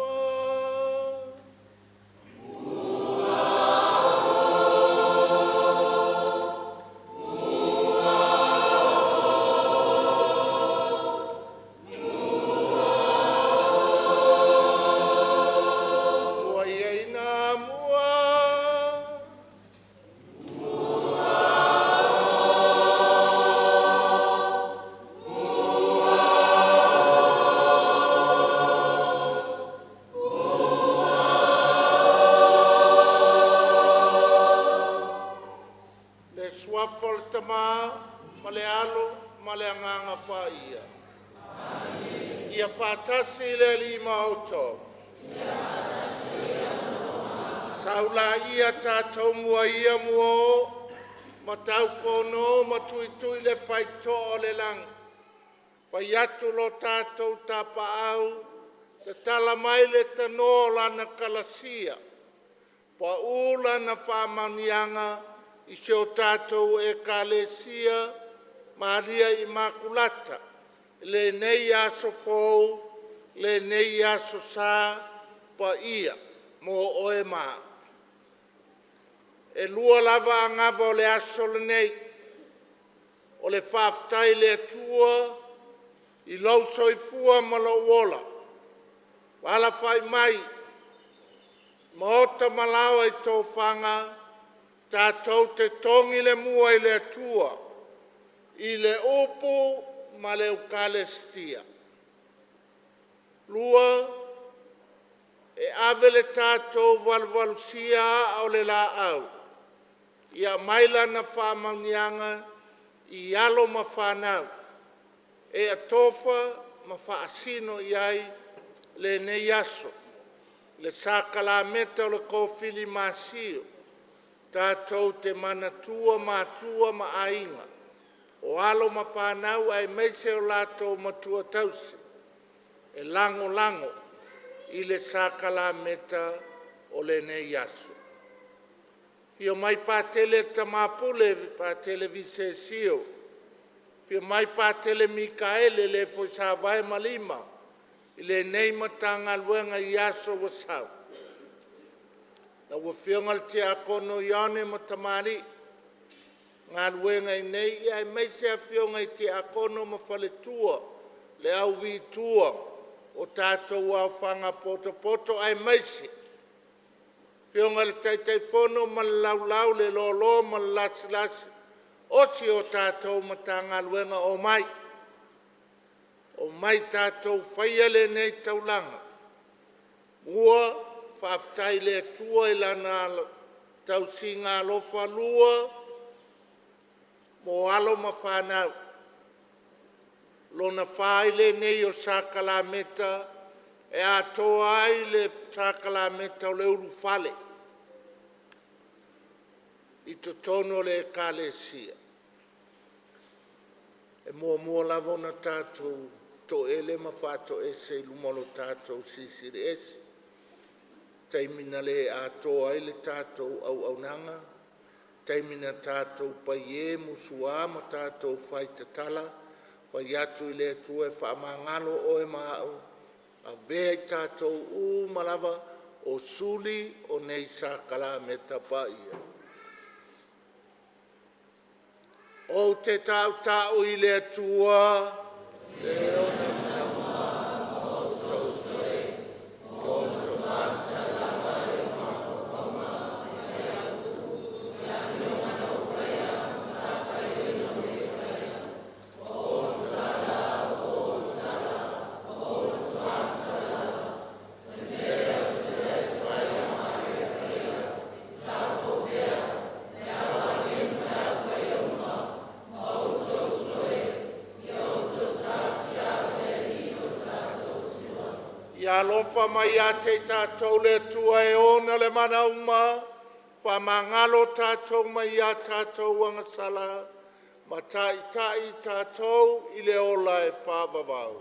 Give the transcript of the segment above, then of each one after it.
Amua. Ua i ai na Amua. Le suafa o le Tama ma le Alo ma le Agaga Paia. Ia faatasi le Alii ma outou. Saulaia tatou mua ia muo ma taufono ma tuitui le faitotoa o le lagi. Fai atu lo tatou tapaau, tatala mai le tanoa o Lana kalasia, pau lana faamanuiaga i si o tatou Ekalesia Maria Imakulata i lenei aso fou, lenei aso sa paia mo oe ma a'u. E lua lava anava o le aso lenei, o le faafetai i le Atua i lou soifua ma lou ola ua alafai mai i maota ma laoa i tofaga tatou te togi le mua i le Atua i le upu ma le Ukalesitia. Lua, e ave le tatou valuvalusia aa o le laau ia aumai lana faamanuiaga i alo ma fanau e atofa ma faasino i ai lenei aso, le sakalameta o le kofilimasio tatou te manatua matua ma aiga, o alo ma fanau aemaise o latou matua tausi e lagolago i le sakalameta o lenei aso. Afio mai Patele Tama Pule, Patele Visesio, afio mai Patele Mikaele, le foi Savae ma Lima, i lenei Matagaluega i aso ua sau. Lau Afioga i le Tiakono Ioane ma tamalii galuega i inei aemaise afioga i Tiakono ma faletua, le au vitua o tatou aofaga potopoto aemaise afioga i le Taitaifono ma le Laulau, le Loaloa ma le Lasilasi o si o tatou Matagaluega. Omai, omai tatou faia lenei taulaga. Ua faafetai i le Atua i Lana tausiga alofa, lua mo alo ma fanau. Lona fa ai lenei o Sakalameta e atoa ai le Sakalameta o le ulufale i totonu o le Ekalesia. E muamua lava ona tatou toele ma faatoese i luma o lo tatou Silisili Ese, taimi na le atoa ai le tatou auaunaga, taimi na tatou paie, musua ma tatou fai tatala, fai atu i le Atua e faamagalo oe ma a'u, avea i tatou uma lava o suli o nei Sakalameta Paia. Ou te tautau i le Atua e Ia alofa mai ia te i tatou le Atua e ona le mana uma, faamagalo tatou mai a tatou agasala ma taitai i tatou i le ola e faavavau.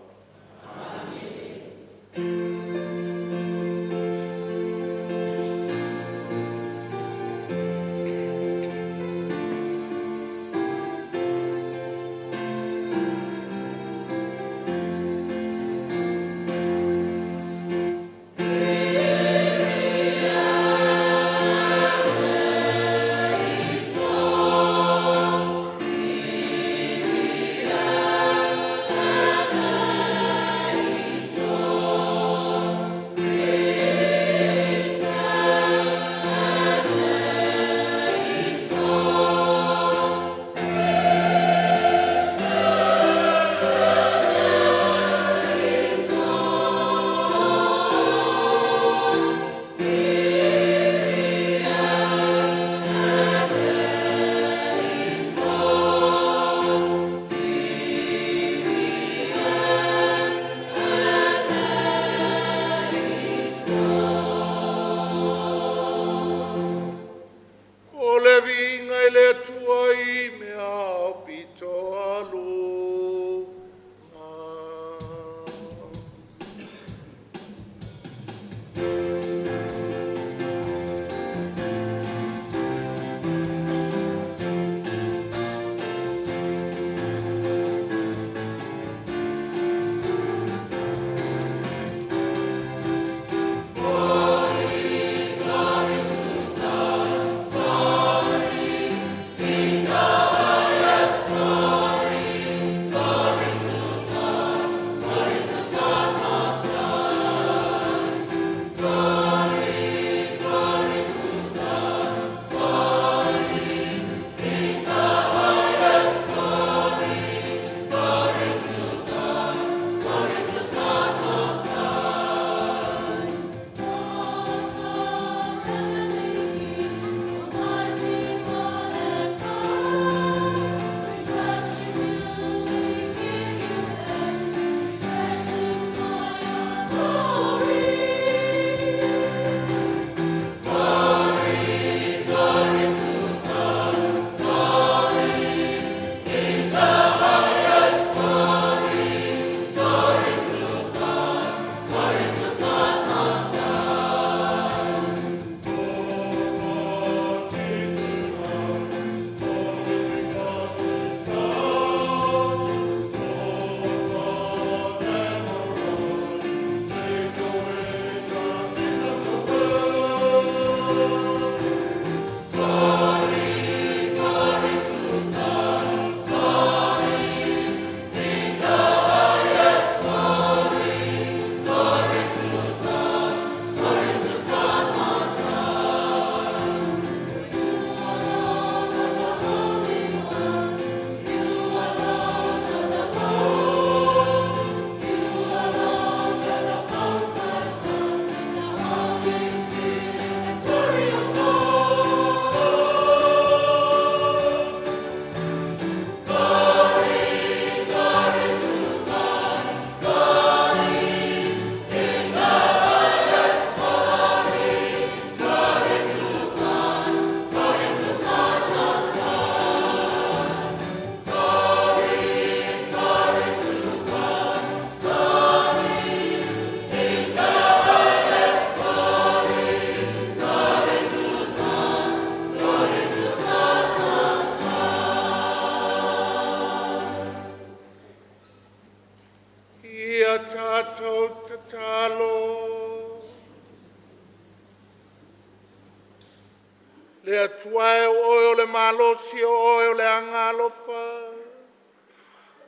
Le Atua e o Oe o le malosi, o Oe o le Agaalofa.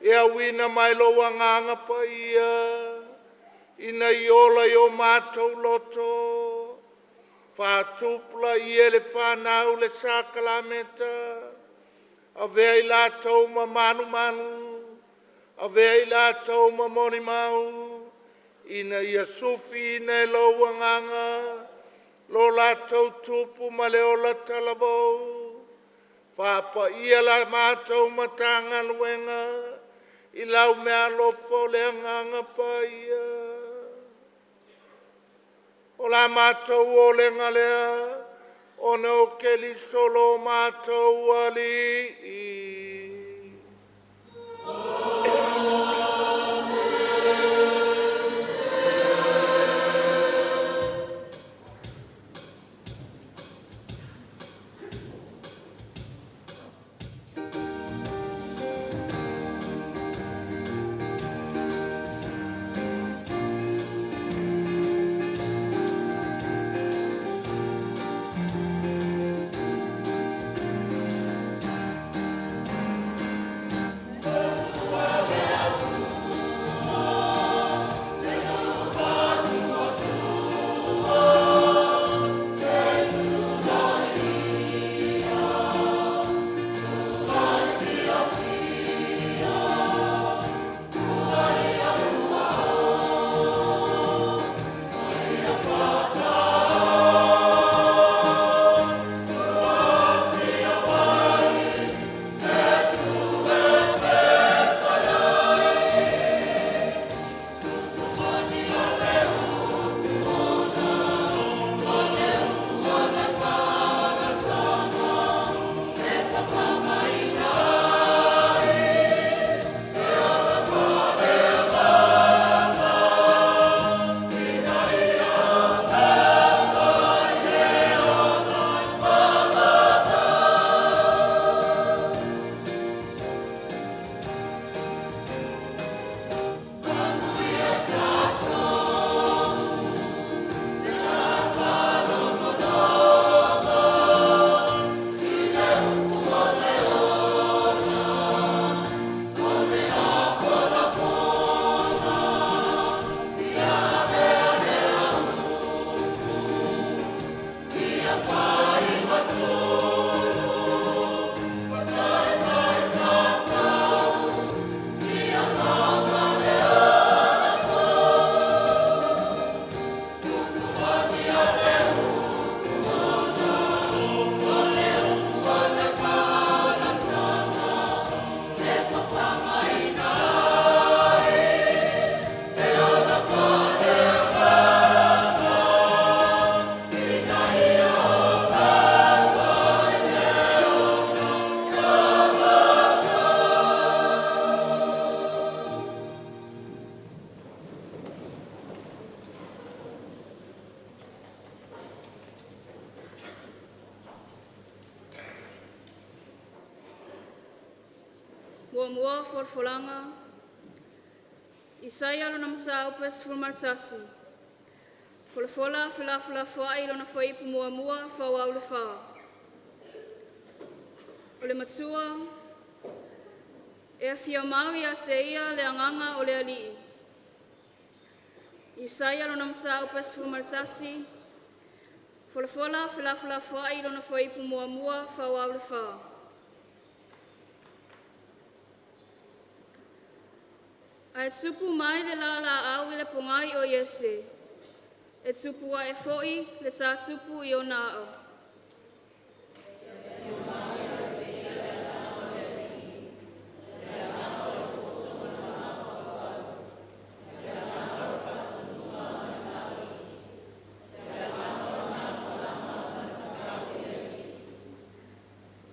Ia auina mai Lou Agaga Paia ina ia ola i o matou loto, faatupulaia e le fanau le sakalameta, avea i latou ma malumalu, avea i latou ma molimau, ina ia sufiina e lou Agaga lo latou tupu ma le ola talavou. Faapaia la matou Matagaluega i lau meaalofa o le Agaga Paia. O la matou olega lea ona o Keriso lo matou Alii. Muamua Folafolaga, Isaia lona Mataupu e 11, folafola felafolafoai lona fuaiupu muamua faaauau le 4. O le matua e afio mau ia te ia le agaga o le Alii. Isaia lona Mataupu e 11, folafola felafolafoai lona fuaiupu muamua faaauau le 4. Ae tupu mai le laalaau i le pogai o Iese, e tupu ae foi le tā tupu i ona ao.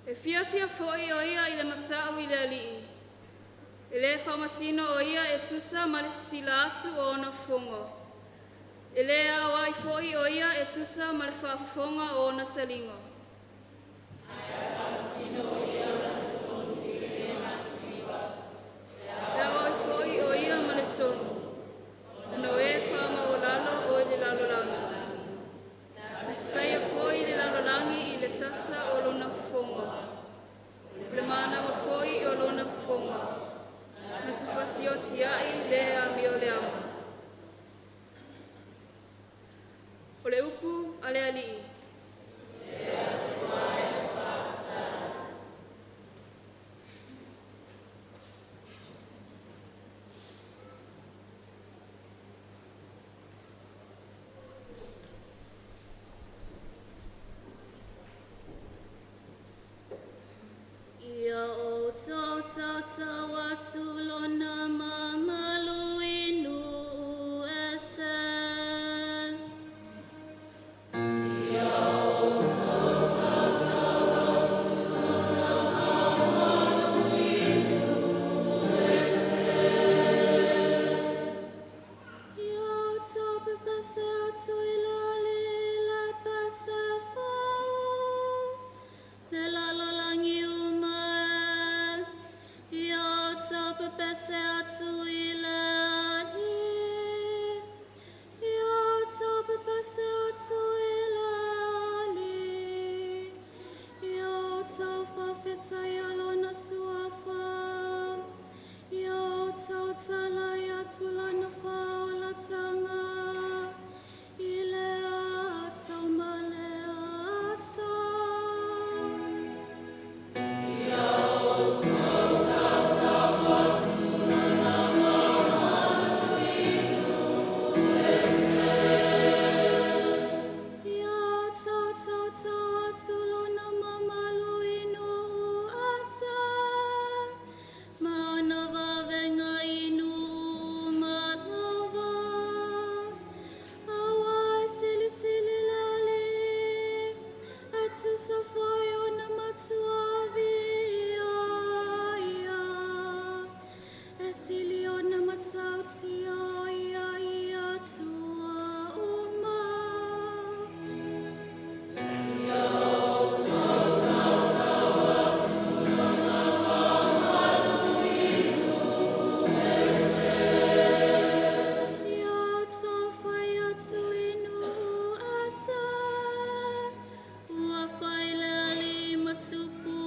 E fiafia foi o ia i le mata'u i le Alii, e le faamasino o ia e tusa ma le sisila atu o ona fofoga, e le aoai foi o ia e tusa ma le faafofoga o ona taliga. E aoai foi o ia ma le tonu, ona o e faamaualalo o i le lalolagi. Na saia foi le lalolagi i le le sasa o lona fofoga, o le manava foi o lona fofoga, na te fasiotiai le amioleaga. O le upu a le Alii. Ia outou tautau atu lona mamalu i nuu ese. Ia outou pepese atu i le Alii i le pese fou, le lalolagi uma e. Ia outou pepese atu i le Alii. Ia outou pepese atu i le Alii. Ia outou faafetaia lona suafa. Ia outou talai atu lana faaolataga i lea aso ma lea aso. Ia outou tautau atu lona mamalu i nuu ese, ma ona vavega i nuu uma lava. Aua e silisili le Alii, e tusa foi ona matuaviia ia. E sili ona matautia o ia i Atua uma. Ia outou fai atu i nuu ese, ua fai le Alii ma tupu,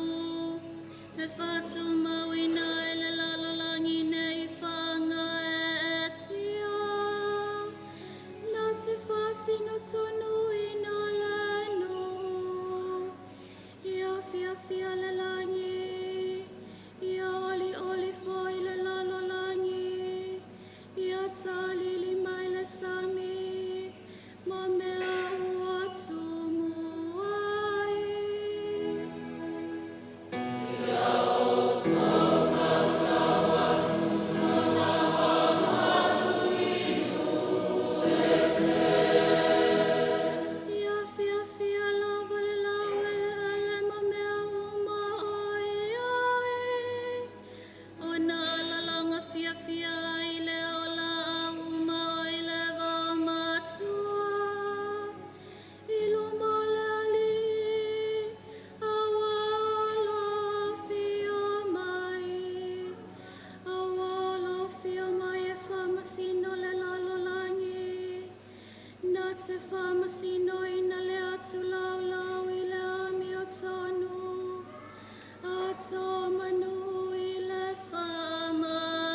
e faatumauina i le lalolagi nei faagaeetia. Na te faasino tonuina le nuu, ia fiafia le lagi, ia olioli foi le lalolagi, ia talili mai le sami, ma mea ua tumu ai. Ia fiafia lava le laueleele ma mea uma o i ai. Ona alalaga fiafia ai lea o laau uma o i le vaomatua. I luma o le Alii, aua o lo afio mai. Aua o lo afio mai e faamasino le lalolagi. Na te faamasinoina le atu laulau i le amiotonu. Atoa ma nuu i le faamaoni.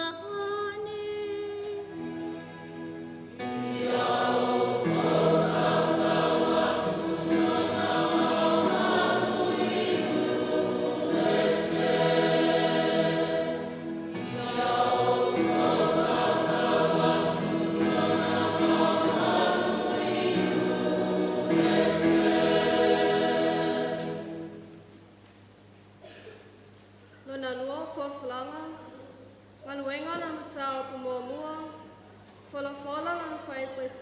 Lona lua folafolaga, galuega lona mataupu muamua, folafola lona fuaiupu e 3,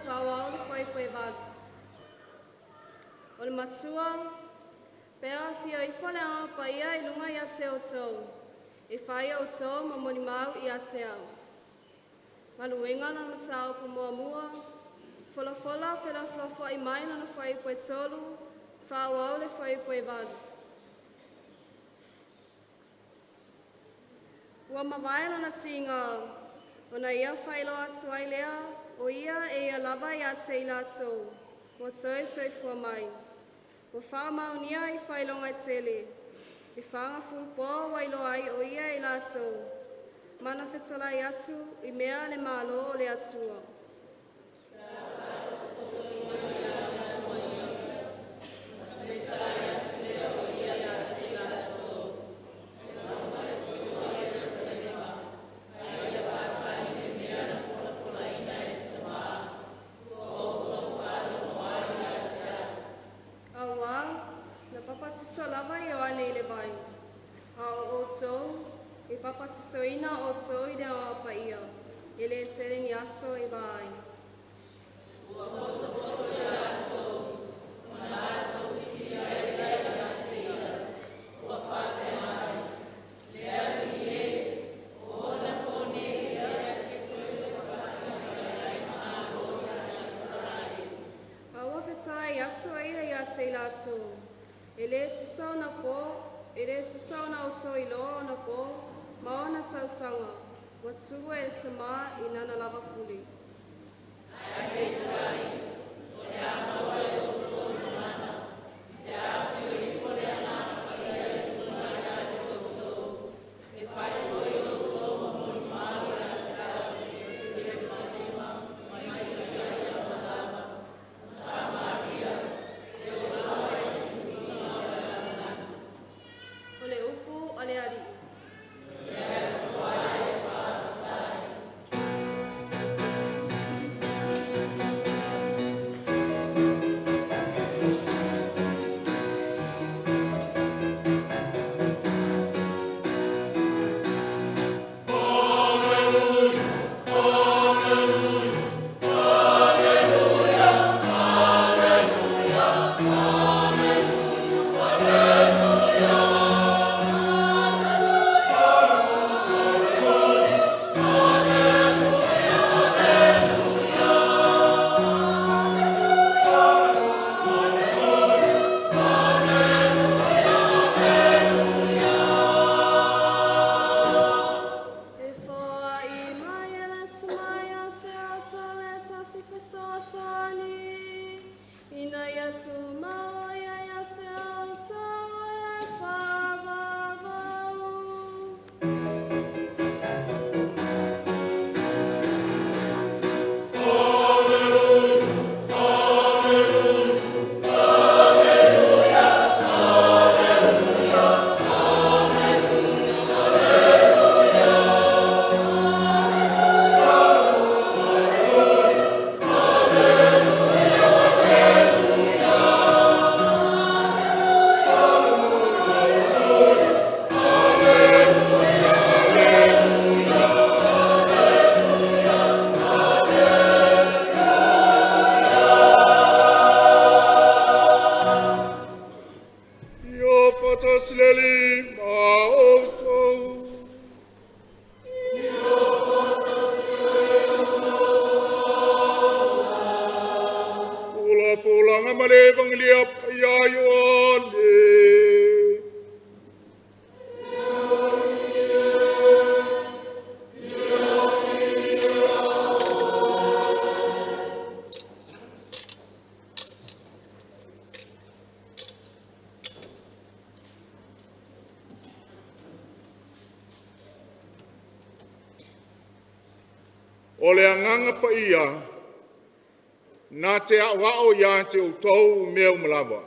faaauau le fuaiupu e 8. O le matua, pe a afio ifo le Agaga Paia i luga ia te outou, e fai outou ma molimau ia te au. Galuega lona mataupu muamua, folafola felafolafoai mai lona fuaiupu e 3, faaauau le fuaiupu e 8. Ua mavae lona tiga, ona ia faailoa atu ai lea, o ia e ia lava ia te i latou, ua toe soifua mai. Ua faamaonia i faailoga e tele, e fagafulupo ua iloa ai o ia e i latou, ma na fetalai atu i mea a le Malo o le Atua. Auā na papatiso lava Ioane i le vai, a o outou e papatisoina outou i le Agaga Paia, e le tele ni aso e va ai. A ua fetalai atu o ia ia te i latou, e le tusa ona po, e le tusa ona outou iloa ona po ma ona tausaga ua tuua e le Tamā i lana lava pule. O le upu a le Alii. E foai mai e le Tama ia te outou se tasi fesoasoani, ina ia tumau o ia ia te outou e faavavau. Ia faatasi le Alii ma outou. O la folanga ma le Evagelia Paia a Ioane. O le Agaga Paia na te aoao ia te outou mea uma lava.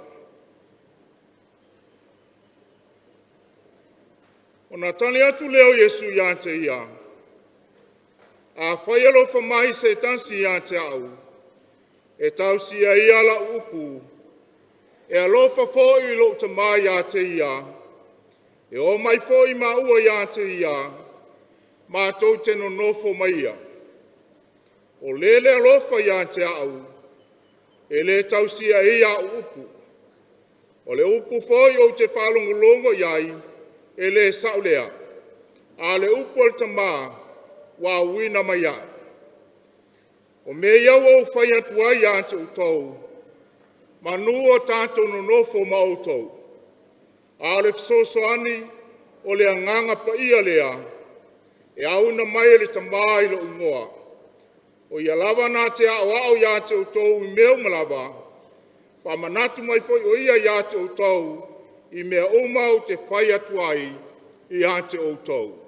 Ona tali atu lea o Iesu ia te ia, “Afai e alofa mai se tasi ia te au, e tausia e ia lau upu, e alofa foi lou Tama ia te ia, e omai foi maua ia te ia, matou te nonofo ma ia. O le le alofa ia te au, e le tausia e ia au upu. O le upu foi ou te faalogologo i ai, e le sa'o lea, a o le upu a le Tama ua auina mai ai. O mea ia ua ou fai atu ai ia te outou, semeamanu o tatou nonofo ma outou. A o le Fesoasoani, o le Agaga Paia lea, e auina mai e le Tama i lou igoa, o Ia lava na te aoao ia te outou i mea uma lava, Faamanatu mai foi o ia ia te outou i mea uma ou te fai atu ai ia te outou.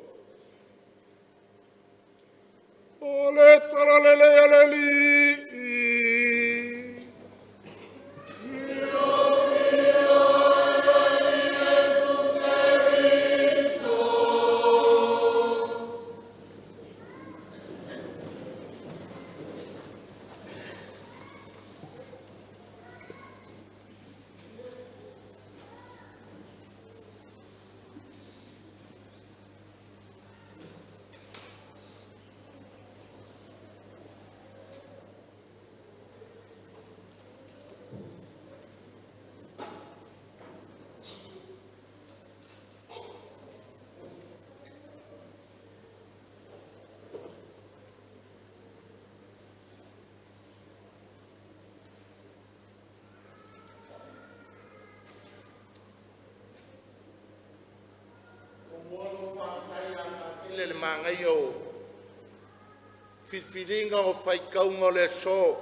O le Talalelei a le Alii. Tele le manaia o filifiliga o faitauga o le aso.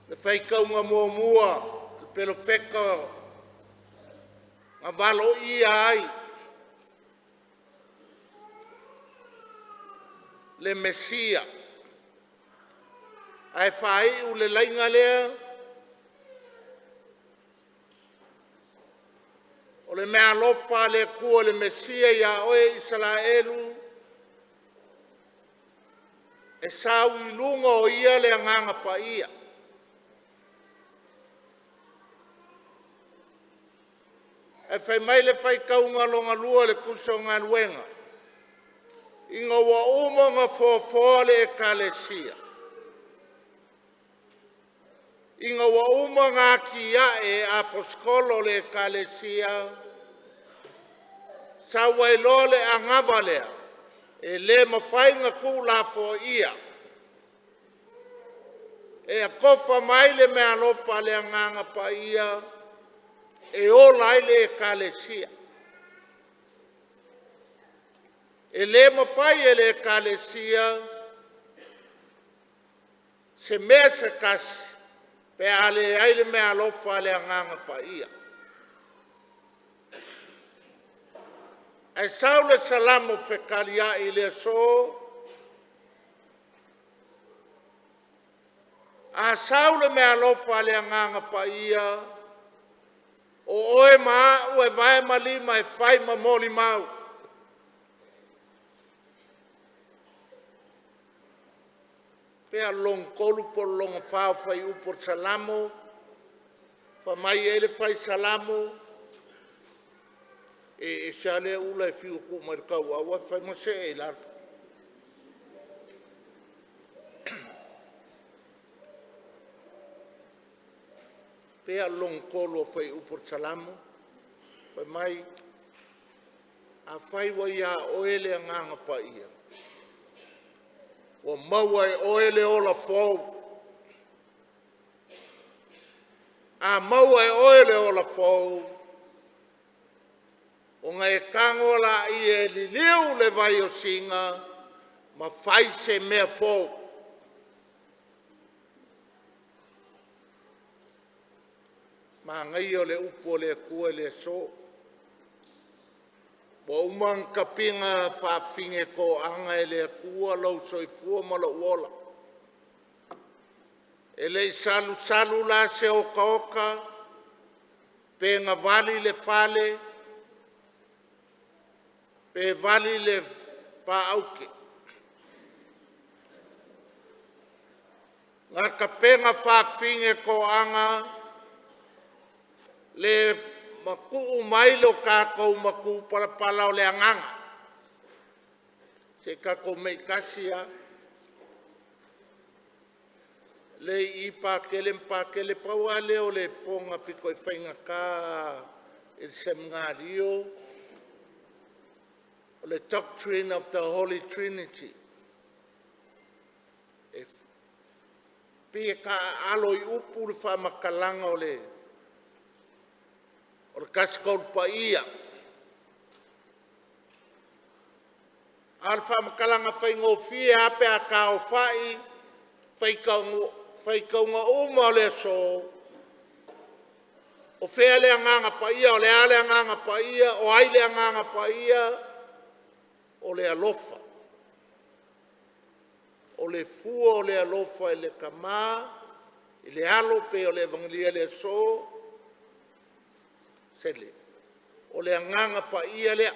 Le faitauga muamua, le Perofeta na valoia ai le Mesia ae faaiu le laina lea, o le meaalofa a le Atua i le Mesia ia oe Isaraelu, e sau i luga o ia le Agaga Paia. Ae fai mai le faitauga lona lua i le Tusi o Galuega, ina ua uma ona foafoa le Ekalesia, ina ua uma ona atiae e Aposetolo le Ekalesia, sau ai loa le anava lea, e le mafai ona tuulafoaia, e atofa mai le meaalofa a le Agaga Paia e ola ai le Ekalesia. E le mafai e le Ekalesia se mea se tasi pe a leai le meaalofa a le Agaga Paia. Ae sau le Salamo fetaliai i le aso, a sau le meaalofa a le Agaga Paia, o oe ma au e vae ma lima e fai ma molimau. Pe o le lona 3 po o le lona 4 o fuaiupu o le Salamo, fai mai ai le fai Salamo, e ese lava lea ula e fiu e tuu mai i le tauau ae fai ma see i lalo. Pe o le lona 3 o fuaiupu o le Salamo, fai mai, afai ua ia oe le Agaga Paia, ua maua e oe le ola fou. A maua e oe le ola fou, ona e tago lea e liliu le vai o Sina ma fai se mea fou. Manaia o le upu a le Atua i le aso. Ua uma ona tapina faafaigetoaga e le Atua lou soifua ma lou ola. E le i salusalu la se otaota pe navali le fale pe vali le paaute, na tapena faafaigetoaga le matuu mai lo tatou matupalapala o le agaga. Se i tatou mei tasi lava. Lea e i i Patele ma Patele, pau lava lea o le pona aupito i faigata i le Semenalio o le doctrine of the Holy Trinity. E pei e taaalo i upu le faamatalaga o le Tasi Tolu Paia. A o le faamatalaga faigofie lava pe a taaofai faitauga uma o le aso, o fea le Agaga Paia, o le a le Agaga Paia, o ai le Agaga Paia? O le alofa. O le fua o le alofa i le Tama, i le Alo pei o le Evagelia i le aso, sele. O le Agaga Paia lea.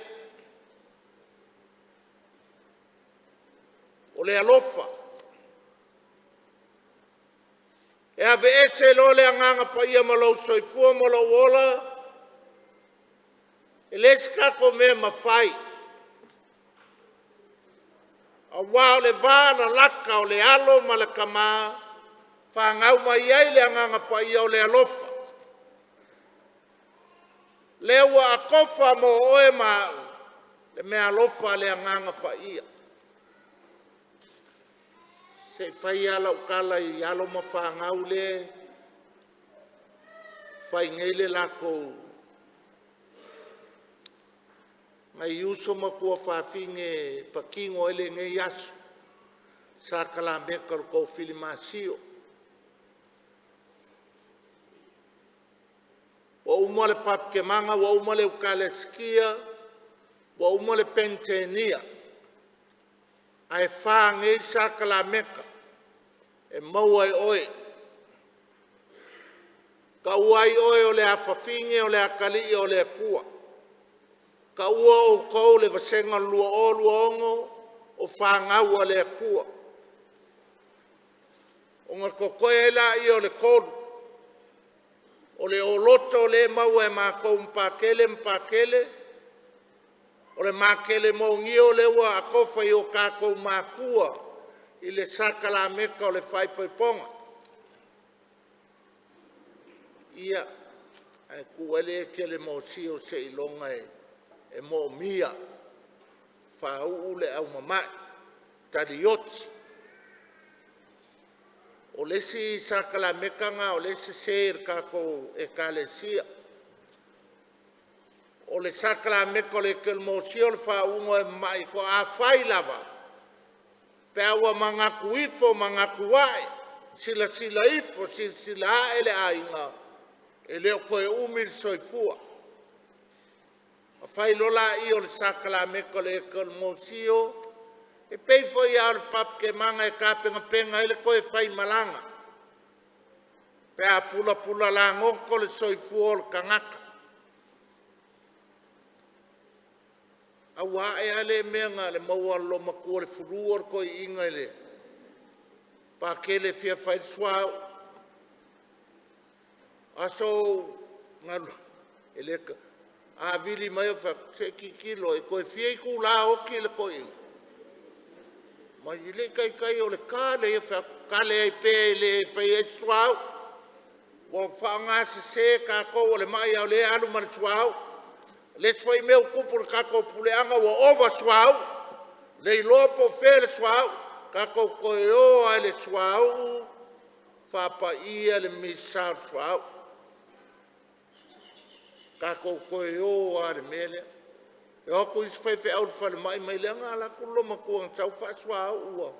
O le alofa. E aveese loa le Agaga Paia ma lou soifua ma lou ola, e leai se tatou mea e mafai, aua o le va lalata o le Alo ma le Tama, fanau mai ai le Agaga Paia o le alofa. Lea ua atofa mo oe ma au le meaalofa a le Agaga Paia. Se i fai lava lau tala i alo ma fanau lea e fai nei le latou nai uso ma tuafafine e patino ai lenei aso, sakalameta o le tofilimasio. Ua uma le Papitemaga ua uma le Ekalesia, ua uma le Peneitenia, ae fa nei sakalameta e maua e oe. Taua ai oe o le afafine o le atalii o le Atua. Taua outou le vasega o le 2026 o fanau a le Atua. Ona totoe ai lea o le tolu, o le oloto lea e maua e matou ma Patele ma Patele, o le matele monio lea ua atofa i o tatou matua i le sakalameta o le faaipoipoga. Ia, ae tuu ai le ekalemosia seiloga e moomia, faauu le au mama'i, talioti. O le isi sakalameta lena o lea e sese e le tatou Ekalesia. O le sakalameta o le ekalemosia o le faauuga o e mamai. Afai lava pe a ua manatu ifo manatu ae, silasila ifo silasila ae le aiga, e le o toe umi le soifua, ona fai loa lea o le sakalameta o le ekalemosia, e pei foi lava o le papaitemaga e tapenapena ai le toe faimalaga pe a pulapula lagoto le soifua o le tagata. A ua ae lava lea mea na o le maua lava o le loomatua i le flu o le toeaina i le Patele e fia fai le suauu. Aso ou galu ai, a vili mai ou fai atu, se i tilotilo e toe fia itula o oti le toeaina? Fai mai, e le i taitai o le tale ia. Ou fai atu, kale ai pea e le faia ai se suauu. Ua faaaogasese tatou, o le mai lava o lea e alu ma le suauu. O le isi foi mea ua tupu i le tatou puleaga ua ova suauu, le iloa po o fea le suauu. Tatou toe o lava i le suauu faapaia le misasa o le suauu. Tatou toe o lava i le mea lea. E o atu isi faifeau i le falemai fai mai, leaga na alu atu le loomatua na sau faasuauu ua…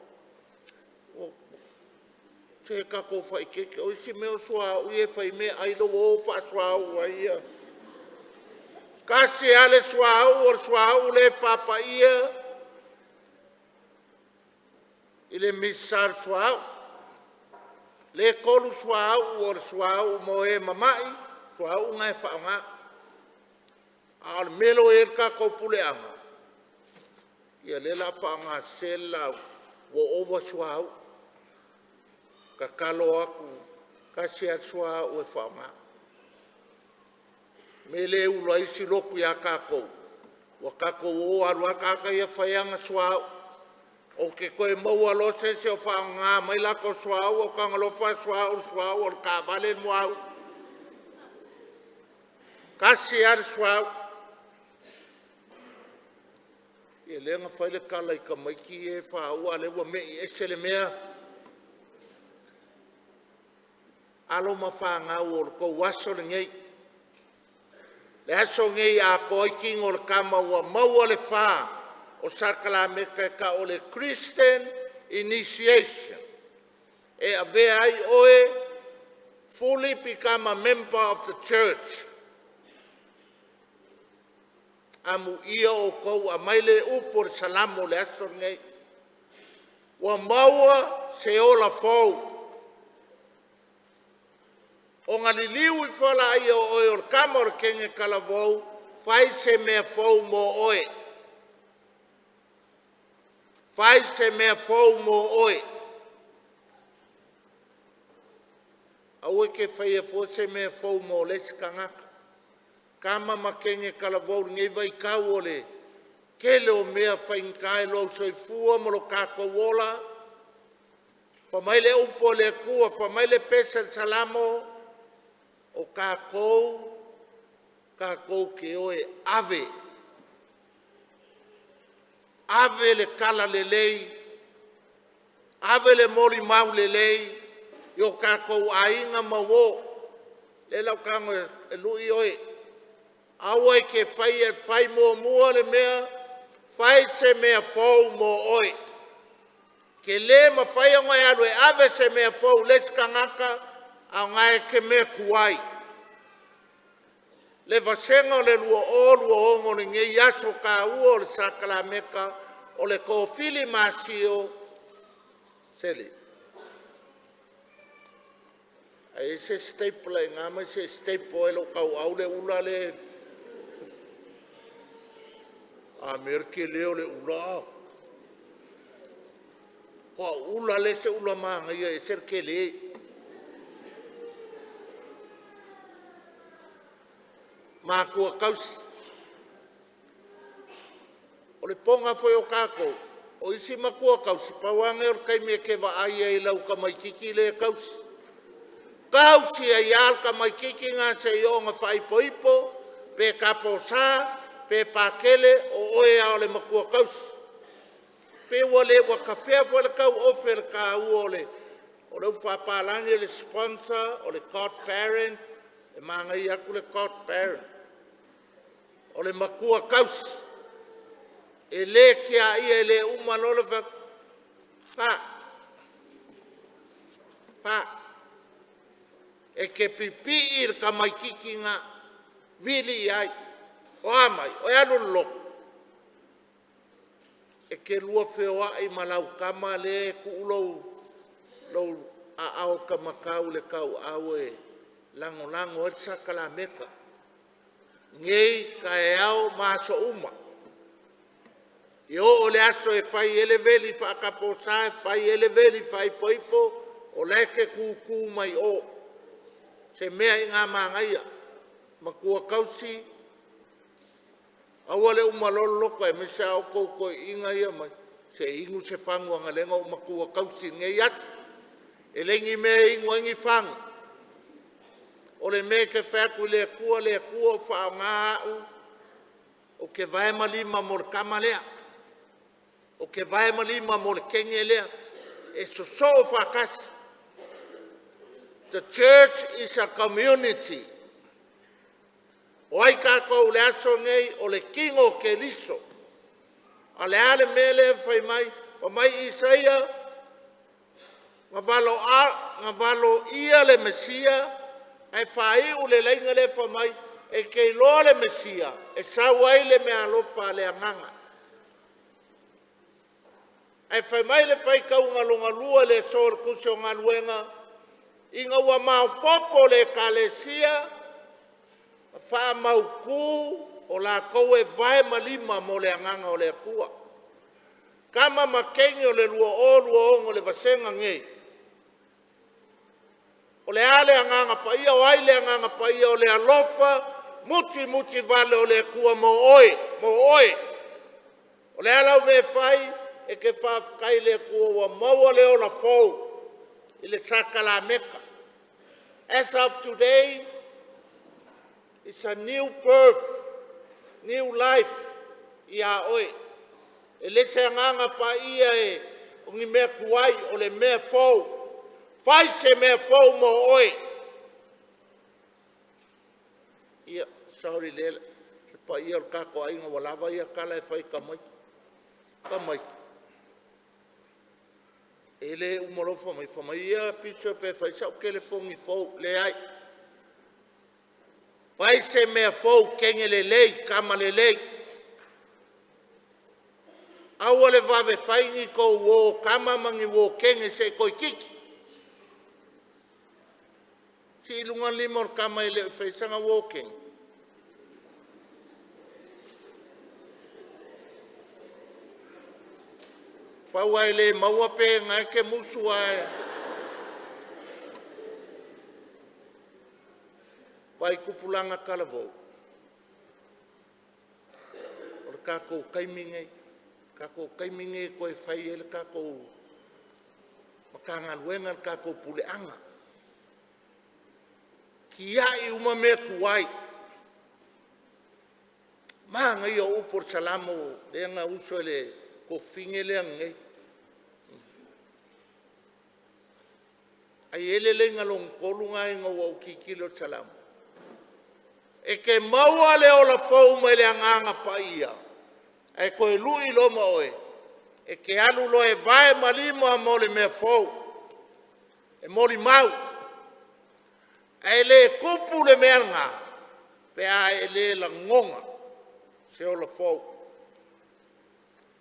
Se tatou faaeteete, o isi mea o suauu ia e fai meaai lea ua o faasuauu ai ia. Tasi lava le suauu o le suauu lea e faapaia i le misasa o le suauu. Lea e tolu suauu, o le suauu mo e mamai, suauu na e faaaoga. A o le mea lea ua i ai le tatou puleaga, ia lea o le a faaaogasese le laau, ua ova suauu. Tatalo atu, tasi lava le suauu e faaaoga. O le mea lea e ula ai isi lotu ia tatou, ua tatou o alu lava tagata ia fai ana suauu. Ou te toe maua loa se isi o faaaoga mai latou suauu, ou tago loa faasuauu le suauu o le taavale le muaulu. Tasi lava le suauu. Ia lea na fai le tala i tamaiti ia e faua a o lea ua mei ese le mea. Alo ma fanau o le tou aso lenei, le aso lenei e atoa ai tino o le tama ua maua le fa o sakalameka e ta'u o le Christian Initiation e avea ai oe fully become a member of the church. Amuia outou, aumai le upu o le Salamo o le aso lenei. Ua maua se ola fou, ona liliu ifo laia o oe o le tama o le teine talavou, fai se mea fou mo oe. Fai se mea fou mo oe. Aua e te faia fua se mea fou mo le isi tagata. Tama ma teine talavou i lenei vaitau o le tele o mea faigata i lou soifua ma lo tatou ola, fai mai le upu a le Atua, fai mai le pese a le Salamo, o tatou tatou te o e ave, ave le talalelei, ave le molimau lelei i o tatou aiga ma uo. O lea o le a ou tago e lui oe, aua e te faia, fai muamua le mea, fai se mea fou mo oe. E te le mafai ona e alu e ave se mea fou i le isi tagata a o lena e te mea tuai. Le vasega o le 2026 lenei aso taua o le sakalameka o le tofili masio seli. A i ai se stapler i ina ma se i staple ai lou tauau le ula lea. A mea e tele o le ula. O au ula le se ula manaia e ese le tele. Matua tausi. O le pona foi o tatou, o isi matua tausi, pau lava lenei o le taimi e te vaai ai i lau tamaitiiti lea e tausi. Tausi ai lava le tamaitiiti lena seia oo ina faaipoipo, pe taposa, pe pakele, o oe lava o le matua tausi. Pe ua le tafea foi le tau ofe i le taua o le upu faapapalagi o le sponsor, o le godparent, e manaia atu le godparent. O le matua tausi, e le tiaia e le uma loa le fai atu, pa, pa, e te pipii i le tamaitiiti lena, vili i ai. O a mai? O e alu i le lotu. E te lua feoai ma lau tama lea e tuu lou aao taumatau i le tauau e lagolago ai le sakalameka nei, taeao ma aso uma. Ia oo i le aso e fai ai le veli faataposa, fai ai le veli faaipoipo, o la e te tutu mai o. Se mea ina manaia, matua tausi, aua le uma loa le loto aemaise lava outou toeaiina ia mai, se i inu se fagu leaga o lea na ou matua tausi i lenei aso. E leai ni mea e inu ai ni fagu. O le mea e te fai atu i le Atua, le Atua faaaoga au ou te vae ma lima mo le tama lea, ou te vae ma lima mo le teine lea, e sosoo faatasi. The church is a community. O ai tatou i le aso lenei? O le tino o Keriso. A o le a le mea lea e fai mai? Fai mai Isaia, na valoia le Mesia ae faaiu le laina lea fai mai, e te iloa le Mesia e sau ai le meaalofa a le agaga. Ae fai mai le faitauga lona lua i le aso o le Tusi o Galuega, ina ua maopoopo le ekalesia, faamautu o latou e vae ma lima mo le agaga o le Atua. Tama ma teine o le 2026 o le vasega nei, o le a le agaga paia, o ai le agaga paia, o le alofa mutimutivale o le Atua mo oe, mo oe. O le a lau mea e fai? E te faafetai i le Atua ua maua le ola fou i le sakalameka. As of today, it's a new birth, new life ia oe. E le se agaga paia e o ni mea tuai, o le mea fou. Fai se mea fou mo oe. Ia, sorry le paia o le tatou aiga, ua lava ia tala e fai i tamaiti. Tamaiti, e le uma loa fai mai, fai mai ia pisa pe fai sau telefoni fou. Leai. Fai se mea fou, teine lelei, tama lelei. Aua le vave fai ni tou uo tama ma ni uo teine se i toeitiiti. Sii i luga le lima o le tama e le o faia sana uo teine. Pau lava e le maua pe na e te musu lava e. Vaai tupulaga talavou, o le tatou taimi lenei, o le tatou taimi lenei e toe fai ai le tatou Matagaluega le tatou puleaga. Tiai uma mea tuai. Manaia o upu o le Salamo lea na usu ai le tuafafine lea ananei. Ae i ai le laina lona tolu lena ina ua ou tilotilo i le Salamo, e te maua le ola fou mai le Agaga Paia, ae toe lui loa ma oe, e te alu loa e vae ma lima mo le mea fou, e molimau. Ae le tupu le mea lena pe a e le lagona se ola fou.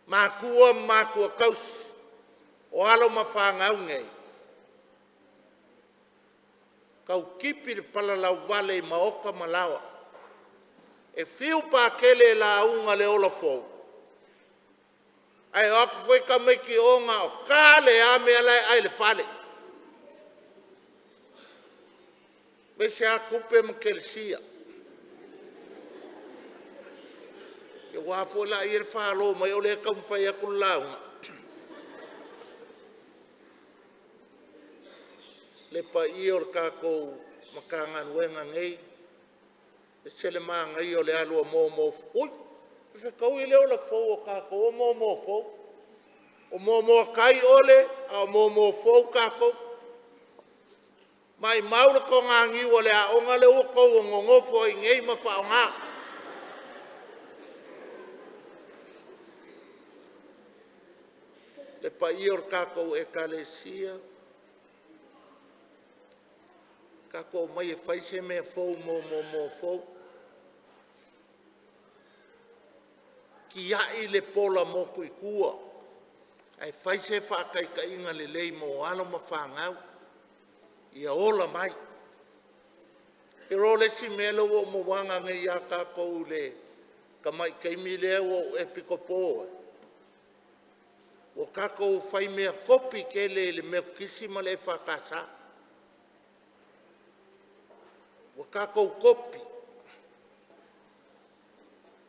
Matua ma matua tausi, o alo ma fanau nei, tau tipi le palalauvale i maota ma laoa. E fiu Patele e lauga i le ola fou, ae o atu foi tamaiti i o na o tale lava mea la e ae i le fale, aemaise lava tupe ma telesia. Ia aua foi la le falo mai o lea e taumafai atu le lauga. Le paia o le tatou Matagaluega nei, e ese le manaia o le alu a momo. Ui, e fetaui le ola fou o tatou o momo fou. O momoa tai ole a o momo fou tatou. Maumau le toganiu a le aoga lea ua outou nonofo ai nei ma faaaoga. Le paia o le tatou Ekalesia, tatou omai e fai se mea fou mo momo fou. Tiai le pola motu i tua ae fai se faataitaiga lelei mo alo ma fanau ia ola mai. Ou te iloa o le isi mea lea ua ou mauaina nei ia tatou i le tamai taimi lea ua ou epikopo ai, ua tatou faimea kopi tele i le Metotisi ma le EFKS. Ua tatou kopi.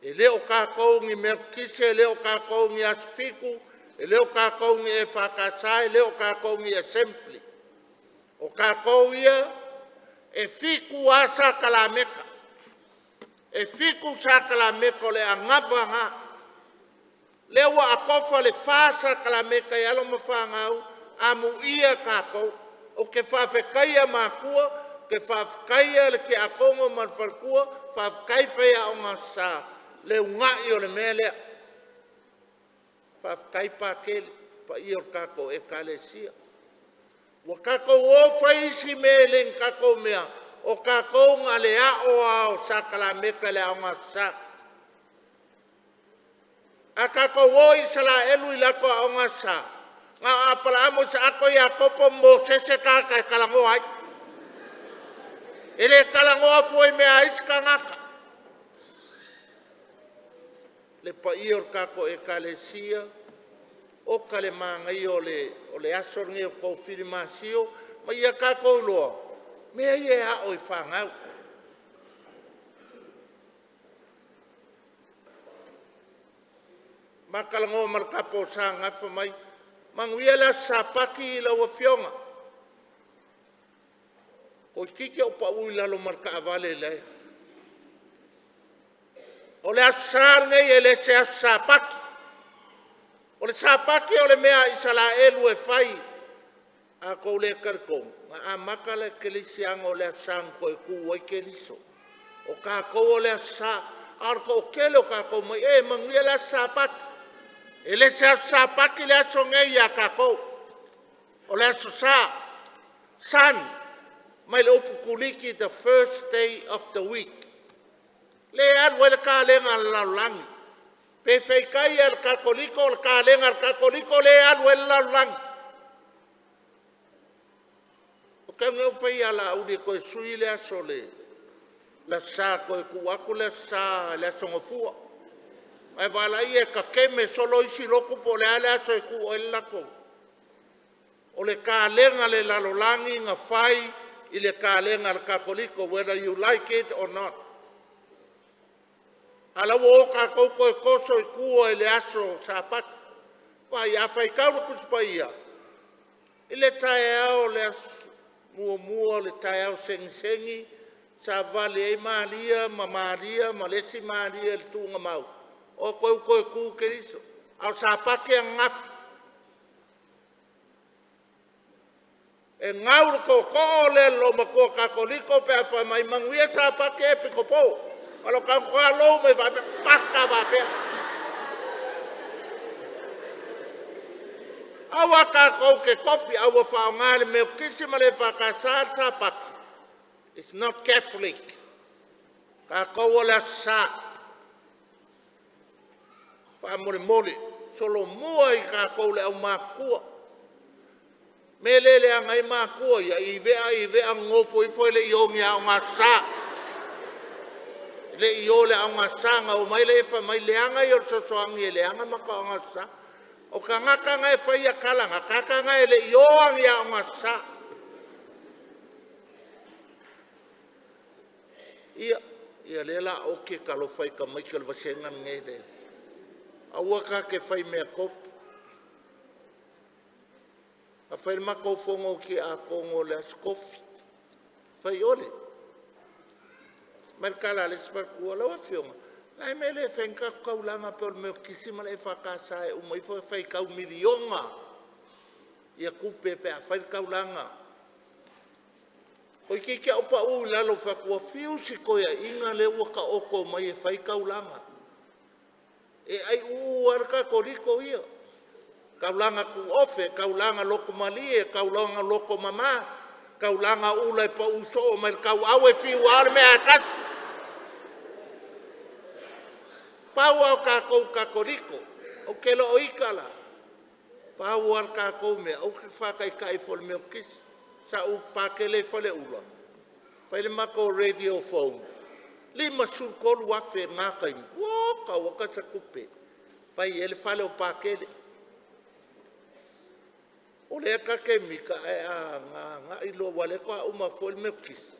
E le o tatou ni Metotisi, e le o tatou ni Asofitu, e le o tatou ni EFKS, e le o tatou ni Assembly. O tatou ia, e 7 lava sakalameta. E 7 sakalameta o le anava lena. Lea ua atofa le 4 sakalameta i alo ma fanau, amuia tatou. Ou te faafetaia matua, ou te faafetaia le tiakono ma le faletua, faafetai faiaoga sa le uunai o le mea lea. Faafetai Patele, le paia o le tatou Ekalesia. Ua tatou o fai isi mea e le ni tatou mea, o tatou na o le ao lava o sakalameta i le Aoga Aso Sa. A tatou o i Isaraelu i latou Aoga Aso Sa, na o Apalahamo, Isaako, Iakopo ma Mosese tagata e talanoa ai. E le talanoa fua i mea a isi tagata. Le paia o le tatou Ekalesia, oka le manaia o le aso lenei o tofili masio, ma ia tatou iloa mea ia e ao i fanau. Ma talanoa ma le tapo sa ananafi fai mai, manuia le aso Sapati lau Afioga. Toeitiiti ou pau i lalo ma le taavale. O le Aso Sa lenei e le o se aso Sapati. O le Sapati o le mea a Isaraelu e fai. A outou le talitonu, na amata le kerisiano i le Aso Sa na toe tu ai Keriso. O tatou o le Aso Sa, a o le toatele o tatou, e manuia le aso Sapati. E le se aso Sapati le aso nei ia tatou. O le aso Sa. Sun, mai le upu Kuliki, the first day of the week. Le alu ai le kalega a le lalolagi. Pe feitai a le Katoliko o le kalega a le Katoliko le alu ai le lalolagi. O te au fai ia Laauli e toe sui le aso le Sa, toe tuu atu le aso Sa i le aso Gafua. Ae vaai e tateme solo isi lotu po o le a le aso e tuu ai le latou. O le kalega a le lalolagi na fai i le kalega a le Katoliko, whether you like it or not. A la ua o tatou toe toso i tua i le aso Sapati. Vaai, a faitau le Tusi Paia i le taeao o le aso muamua o le taeao segisegi, savavali ai Maria ma Maria ma le isi Maria i le tuugamau, o atu ai ua toe tu Keriso. A o Sapati ananafi. E gau le tootoo lea le loomatua Katoliko pe a fai mai manuia Sapati e Epikopo. O lo tagata lou mai faapea, paka faapea. Aua tatou te kopi, a ua faaaoga e le Metotisi ma le EFKS le Sapati. It's not Catholic. Tatou o le Aso Sa. Faamolemole, solomua i tatou le aumatutua. Me le leaga ai matua ia, i vea i vea nonofo ifo e le i o i ni aoga Aso Sa. E le i o i le aoga Aso Sa, na omai lea fai mai leaga ia o le fesoasoani e leaga matou aoga Aso Sa. O tagata na e faia tala na, tagata na e le i o lava i ni aoga Aso Sa. Ia, ia lea o le a oti talofa i tamaiti o le vasega lenei le aua ta te fai mea kopi. A fai le matou fono tiakono i le Aso Tofi, fai ole. Mai le tala a le isi faletua, lau Afioga, o le a le mea e le fai ai ni tatou taulaga pei o le Metotisi ma le EFKS e uma ifo e faitau miliona ia tupe pe a fai le taulaga. Toeitiiti lava ou pau i lalo ou fai atu, ua fiu si toeaina lea ua taoto mai e fai taulaga. E aiuu lava le Katoliko ia. Taulaga tuofe, taulaga lotomalie, taulaga lotomama, taulaga ula e pau soo mai le tauau e fiu lava o le mea lava e tasi. Pau lava o tatou Katoliko, ou te le o ita la, pau lava le tatou mea, aua e te faataitai foi i le Metotisi. Sa ou pakele i Faleula, fai le matou radio phone, $53,000 i lena taimi, ua tau ata se tupe, fai ai le fale o Pakele. O lea ta te mita, ae a agai loa, aua o lea faatoa uma atu foi le Metotisi,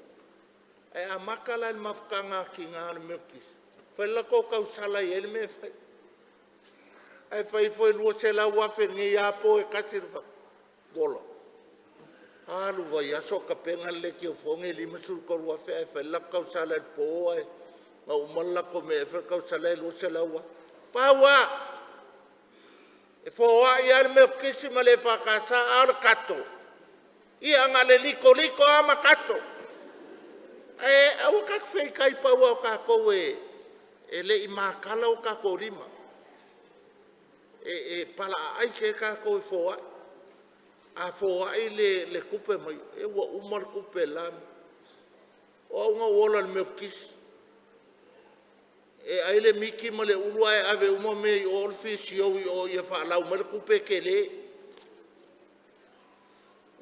ae amata la i le mafutaga a tina a le Metotisi, fai le latou tausala e i ai le mea e fai. Ae fai ifo e $200,000 i lenei lava po e tasi le ola. Alu vaiaso o tapena le leitiofone e $53,000 ae fai le latou tausala i le po ae na uma le latou mea e fai le tausala e $200,000. Pau lava, e foai lava le Metotisi ma le EFKS, a o le tato, ia na o le litolito lava ma tato. Ae aua tatou te feitai pau lava o tatou e le i matala o tatou lima. E palaaai se tatou e foai. A foai le tupe mai, e ua uma le tupe la. O au na ou ola i le Metotisi. E ai le miti ma le ulu ae ave uma mea i o le fisio i o ia faalau mai le tupe e tele.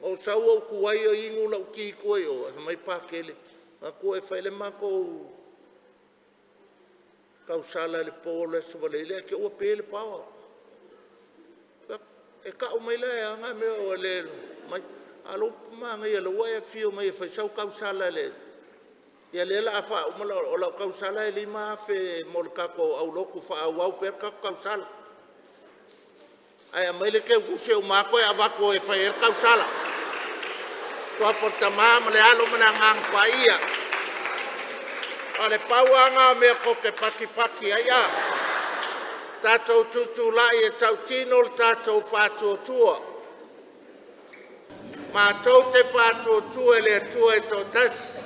Ou sau ou tuai o inu lau ti i tua i o, ae fai mai Pakele, matua e fai le matou tausala i le po o le Aso Faraile ae te i ua pe le power. E tau mai la e a na mea ua le mai. A o lou manaia o lea ua e afio mai e fai sau tausala i le... Ia lea o le a faauma lau... O lau tausala e $5,000 mo le tatou aulotu faaauau pea le tatou tausala. Ae aumai le teutusi e uma atu e avatu e fai ai le tausala. Suafa o le Tama ma le Alo ma le Agaga Paia. O le pau lava lena o mea tou te patipati ai a. Tatou tutulai e tautino le tatou faatuatua. Matou te faatuatua i le Atua e toatasi,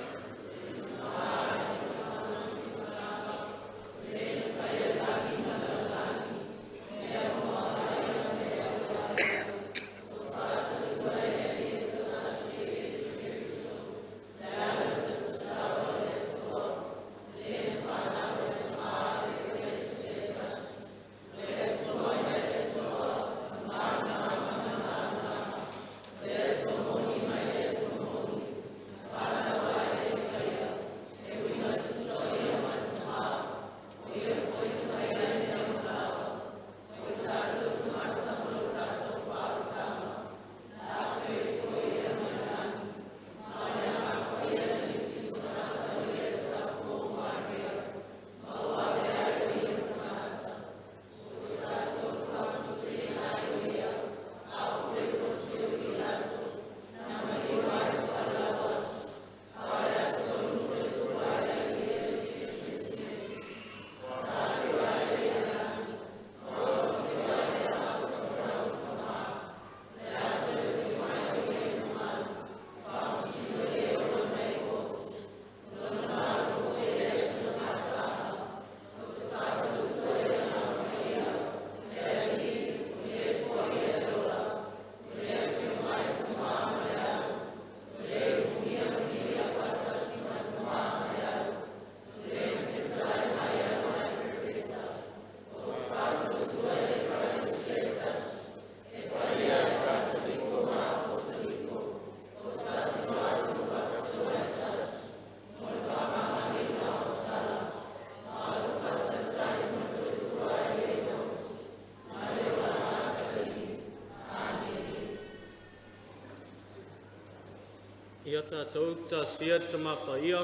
Ia tatou talosia Tama Paia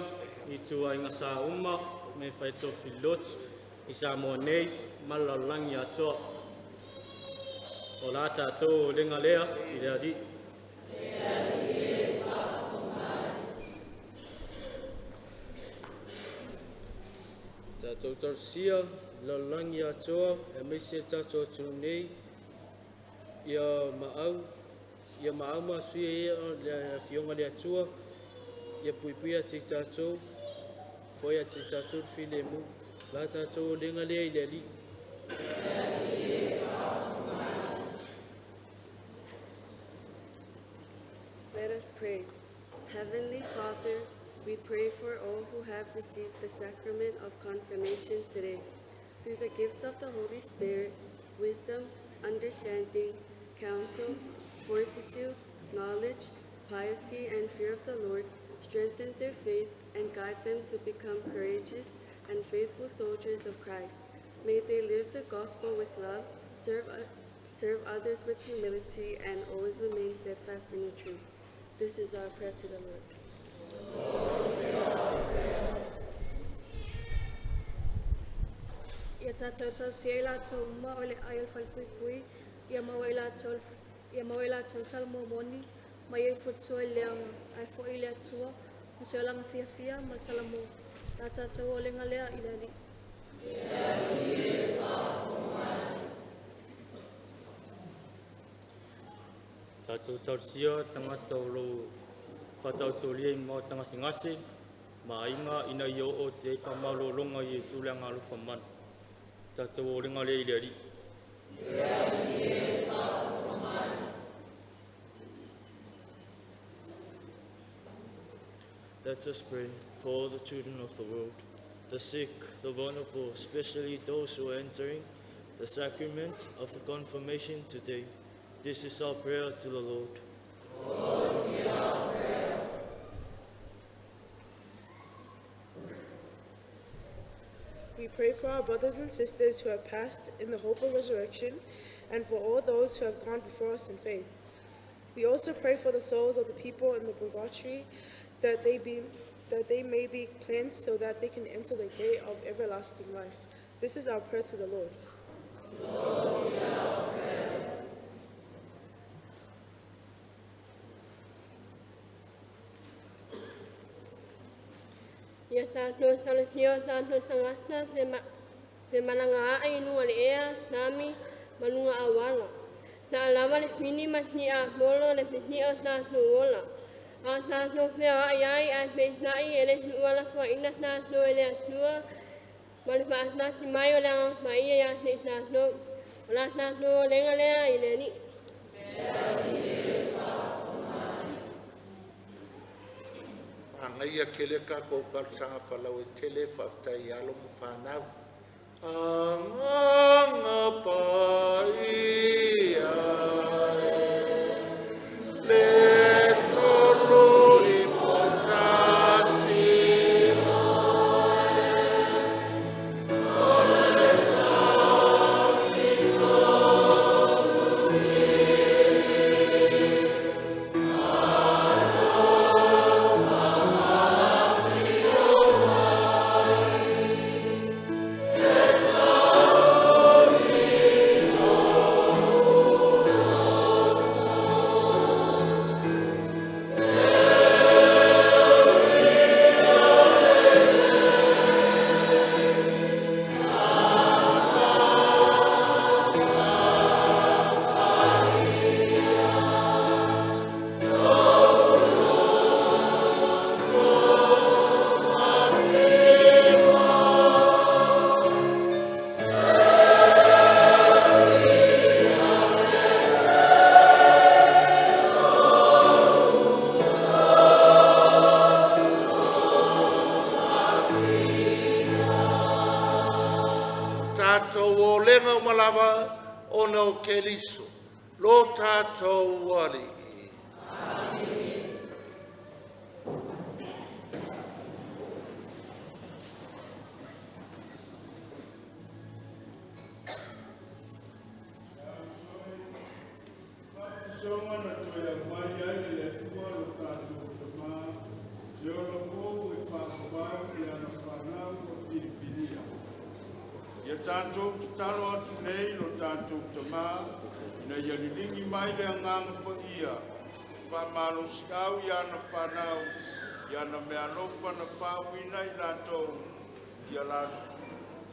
i ituaiga sa uma me faitofilotu i Samoa nei ma le lalolagi atoa. O la tatou olega lea i le Alii. Tatou talosia le lalolagi atoa aemaise tatou atunuu nei ia maau ia maau ma asuia ia le afioga i le Atua ia puipuia ia te i tatou foai ia te i tatou le filemu. La tatou olega lea i le Alii. Let us pray. Heavenly Father, we pray for all who have received the sacrament of confirmation today. Through the gifts of the Holy Spirit, wisdom, understanding, counsel, fortitude, knowledge, piety, and fear of the Lord, strengthen their faith and guide them to become courageous and faithful soldiers of Christ. May they live the gospel with love, serve others with humility, and always remain steadfast in your truth. This is our prayer to the Lord. Ia tatou talosia i latou uma o le ai o le falepuipui, ia maua e latou, ia maua e latou salamo moni, ma ia ifotua i le leaga, ae foi i le Atua, ma se olaga fiafia ma le salamo. La tatou olega lea i le Alii. Tatou talosia tagata o lo o faataotolia i maota gasegase ma aiga ina ia oo atu i ai faamalologa i Iesu le Agaalofa mana. Tatou olega lea i le Alii. Let us pray for all the children of the world, the sick, the vulnerable, especially those who are entering the sacrament of the confirmation today. This is our prayer to the Lord. We pray for our brothers and sisters who have passed in the hope of resurrection, and for all those who have gone before us in faith. We also pray for the souls of the people in the purgatory, that they may be cleansed so that they can enter the gate of everlasting life. This is our prayer to the Lord. Ia tatou talosia o tatou tagata femalagaai i luga o le ea, sami, ma luga auala. Saalava le fini ma siamolo le sisia o tatou ola. A tatou feoai ai ae peitai e le tuualafoaiina tatou e le Atua ma le faatasi mai o le Agaga Paia ia te i tatou. O la tatou olega lea i le Alii. Agaia tele tatou talosaga faalauaitele, faafetai i alo ma fanau. Agaga Paia le tolu i poutasi. Tatou olega uma lava ona o Keriso, lo tatou Alii. Faamasinoga na toe aumai ai e le Atua lo tatou Tamā le ola fou e faavavau i ana fanau ua filifilia. Ia tatou tatalo atu nei i lo tatou Tamā, ina ia liligi mai le Agaga Paia e faamalosiau i ana fanau i ana meaalofa na faauuina i latou ia, la,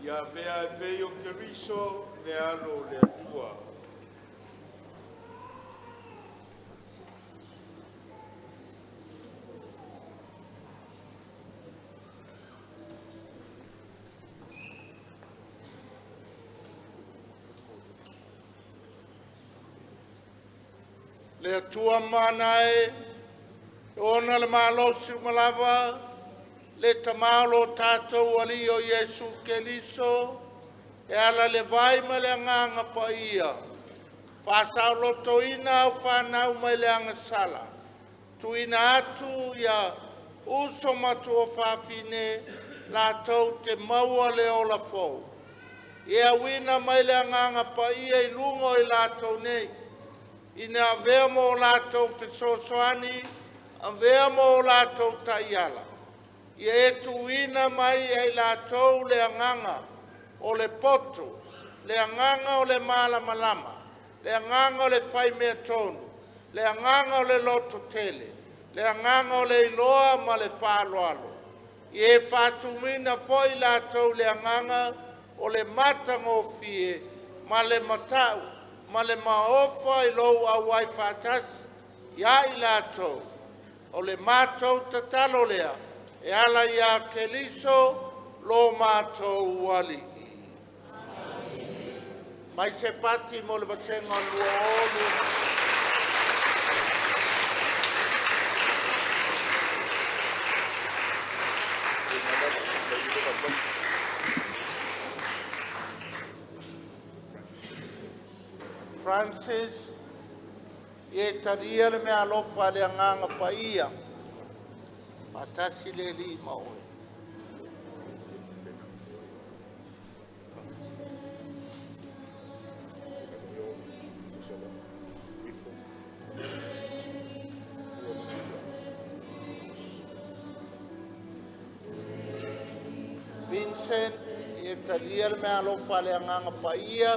ia avea e pei o Keriso le alo o le Atua. Le Atua mana e, e ona le malosi uma lava, le Tamā o lo tatou Alii o Iesu Keriso, e ala i le vai ma le Agaga Paia, faasaolotoina au fanau mai le agasala, tuuina atu ia uso ma tuafafine latou te maua le ola fou. Ia auina mai le Agaga Paia i luga o i latou nei, ina avea mo latou fesoasoani, avea mo latou taiala, ia e tuuina mai ia i latou le agaga o le poto, le agaga o le malamalama, le agaga o le faimea tonu, le agaga o le lototele, le agaga o le iloa ma le faaaloalo. Ia e faatumuina foi i latou le agaga o le matagofie ma le matau ma le maofa i lou auai faatasi ia i latou. O le matou tatalo lea e ala ia Keriso lo matou Alii. Mai se pati mo le vasega 20. Francis, ia e talia le meaalofa a le Agaga Paia, faatasi le Alii ma oe. Vincent, ia talia le meaalofa a le Agaga Paia,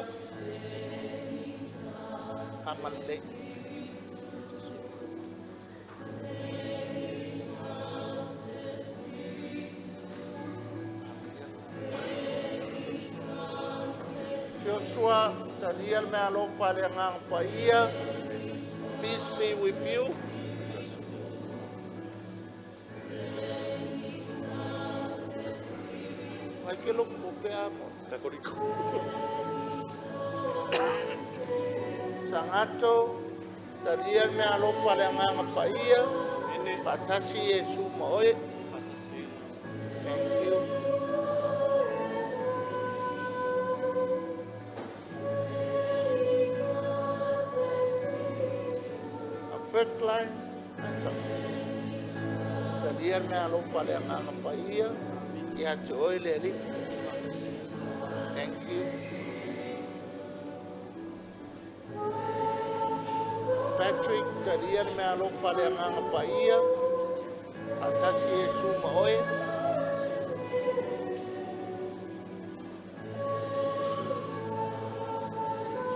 amalelei. Joshua, talia le meaalofa a le Agaga Paia, peace be with you. Mai ke loko pe a mo. Sagato, talia le meaalofa a le Agaga Paia, faatasi Iesu ma oe. Thank you. A first line, talia le meaalofa a le Agaga Paia, ia te oe le Alii. Thank you. Patrick, talia le meaalofa a le Agaga Paia, faatasi Iesu ma oe.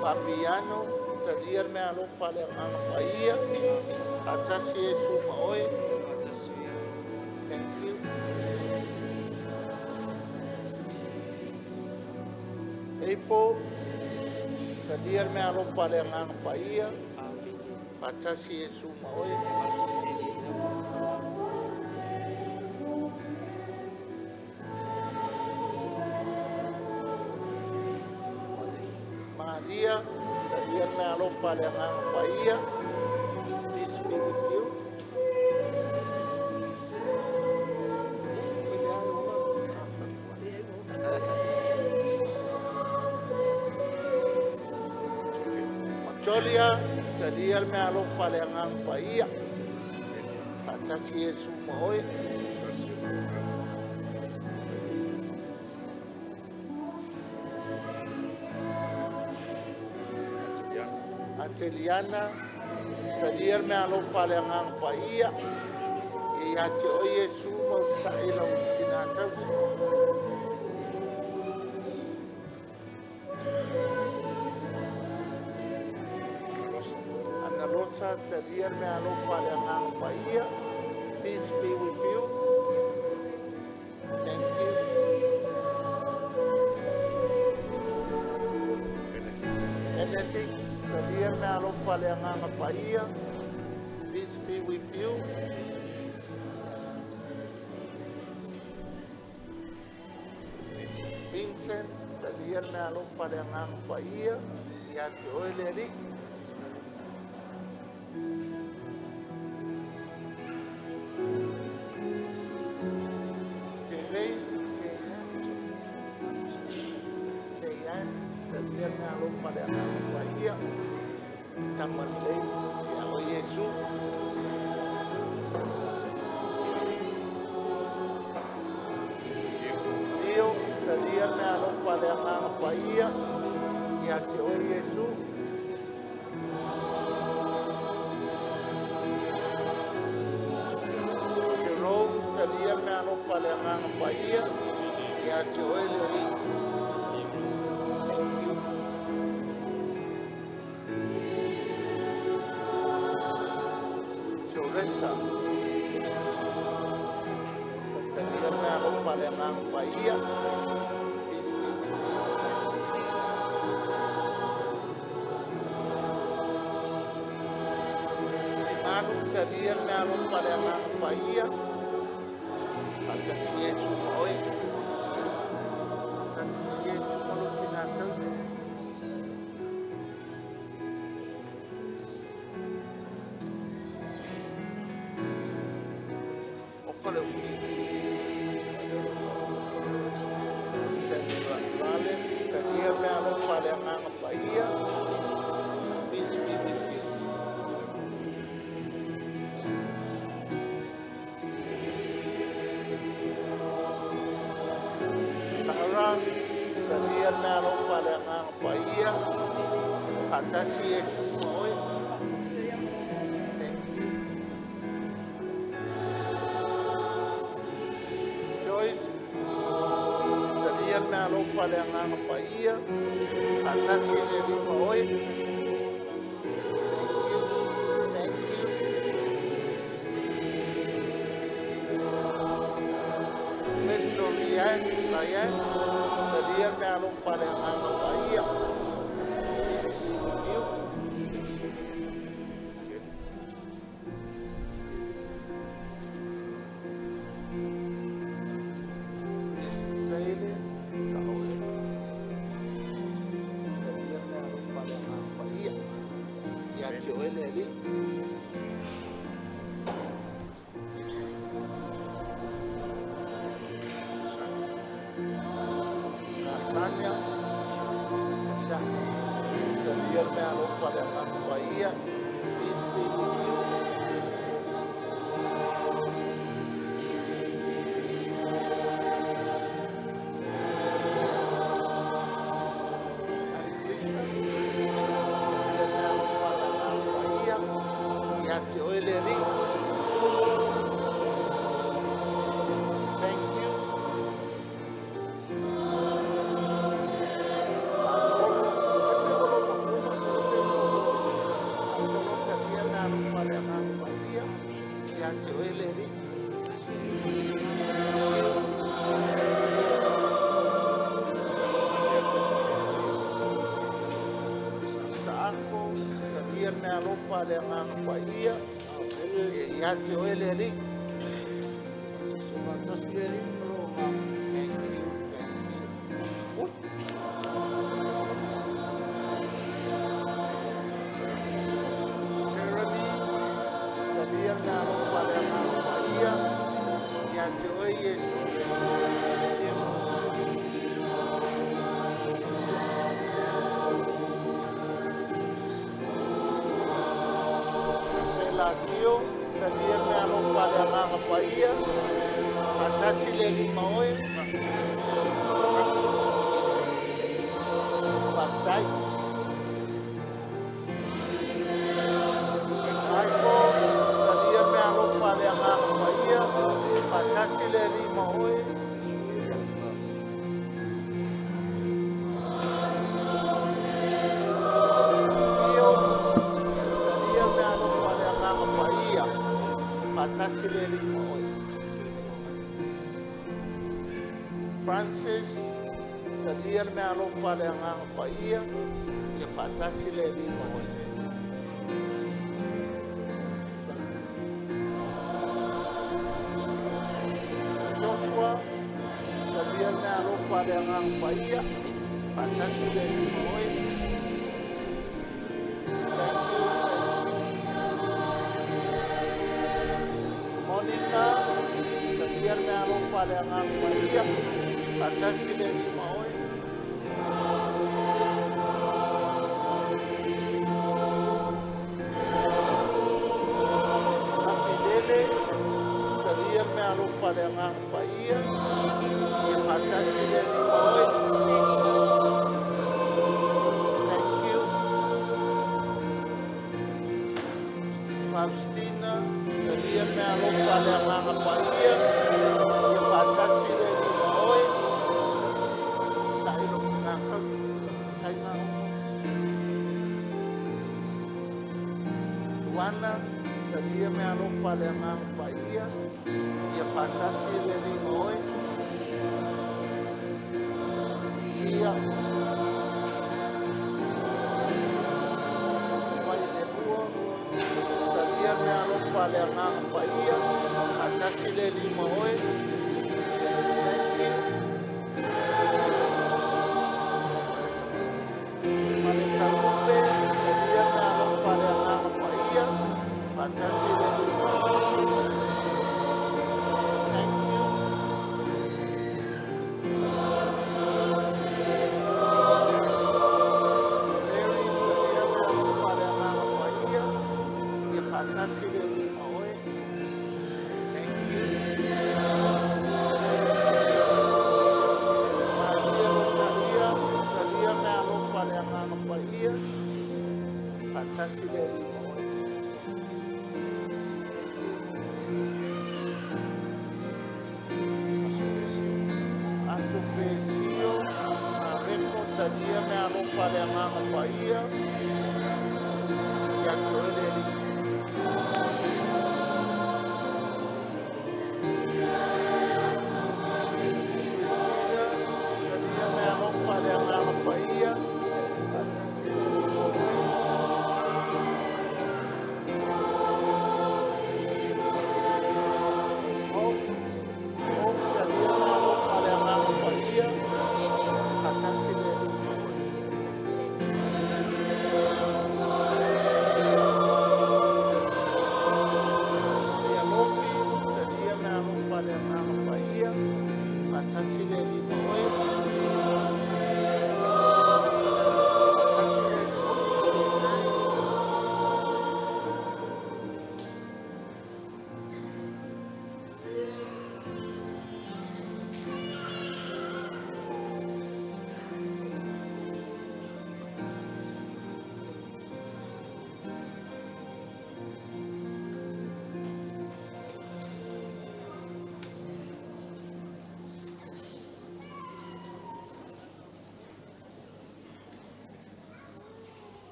Fabiano, talia le meaalofa a le Agaga Paia, faatasi Iesu ma oe. Thank you. April, talia le meaalofa a le Agaga Paia, faatasi Iesu ma oe. Maria, talia le meaalofa a le Agaga Paia, peace be with you. Macholia, talia le meaalofa a le Agaga Paia, faatasi Iesu ma oe. Ateliana, Talia le meaalofa a le Agaga Paia, ia ia te oe Iesu ma usitai i lau tina tausi. Ana Losa, talia le meaalofa a le Agaga Paia. Peace be with you. Thank you. Benedict, talia le meaalofa a le Agaga Paia. Peace be with you. Vincent, talia le meaalofa a le Agaga Paia. Ia te oe le Alii. Therese, Cheyenne, talia le meaalofa a le Agaga Paia. Tamalelei, ia oe Iesu. Leo, talia le meaalofa a le Agaga Paia. Ia te oe Iesu. Jerome, talia le meaalofa a le Agaga Paia. Ia te oe le Alii. Thank you. Teresa, talia le meaalofa a le Agaga Paia. Peace be with you. Simalu, talia le meaalofa a le Agaga Paia. Faatasi Iesu ma oe. Faatasi mai Iesu ma lou tina tausi. Oka le uli. Vale, talia le meaalofa a le Agaga Paia. Peace be with you. Sarah, talia le meaalofa a le Agaga Paia. Faatasi Iesu ma oe. Thank you. Joyce, talia le meaalofa a le Agaga Paia. Faatasi le Alii ma oe. Thank you. Thank you. Metro Lian, Lian, talia le meaalofa a le Agaga Paia. Peace be with you. Israele, Saole. Talia le meaalofa a le Agaga Paia. Ia te oe le Alii. Lasagna, Talia le meaalofa a le Agaga Paia. Peace be with you. Anglisa, talia le meaalofa a le Agaga Paia. Ia te oe le Alii. Thank you. Ia te oe le Alii. Saako, talia le meaalofa a le Agaga Paia. Ia te oe le Alii. Faatasi le Alii ma lou agaga. Thank you, thank you. Ui. Jeremy, talia le meaalofa a le Agaga Paia. Ia te oe Iesu. Selasio, talia le meaalofa a le Agaga Paia. Faatasi le Alii ma oe. Faafetai. ma oe. Io, talia le mea alofa a le Agaga Paia, faatasi le Alii ma oe. Francis, talia le mea alofa a le Agaga Paia, ia faatasi le Alii ma oe. Joshua, talia le mea alofa a le Agaga Paia, faatasi le Alii ma oe. Thank you, thank you. Monica, talia le mea alofa a le Agaga Paia, faatasi le Alii ma oe. Lafilele, talia le mea alofa a le Agaga Paia, ia faatasi le Alii ma oe. Thank you. Faustina, talia le mea alofa a le Agaga Paia, ia faatasi le Alii ma oe. Tailo ki ngā kau, kai ngā omo. Luana, talia mea alofa a le Agaga Paia, ia faatasi le Alii ma oe. Sia, mai le lua, talia le mea alofa a le Agaga Paia, faatasi le Alii ma oe. Thank you. Ma le talupe, talia le mea alofa a le Agaga Paia, faatasi le Alii ma oe. Thank you. Mary, talia le mea alofa a le Agaga Paia, ia faatasi le Alii ma oe. Thank you. Maria Rosalia, talia mea alofa a le Agaga Paia, faatasi le Alii ma oe. Aso Pesio, Mareko, talia mea alofa a le Agaga Paia, ia te oe le Alii. Cristina, talia mea alofa a le Agaga Paia. Hope, Hope, talia mea alofa a le Agaga Paia, faatasi le Alii ma oe.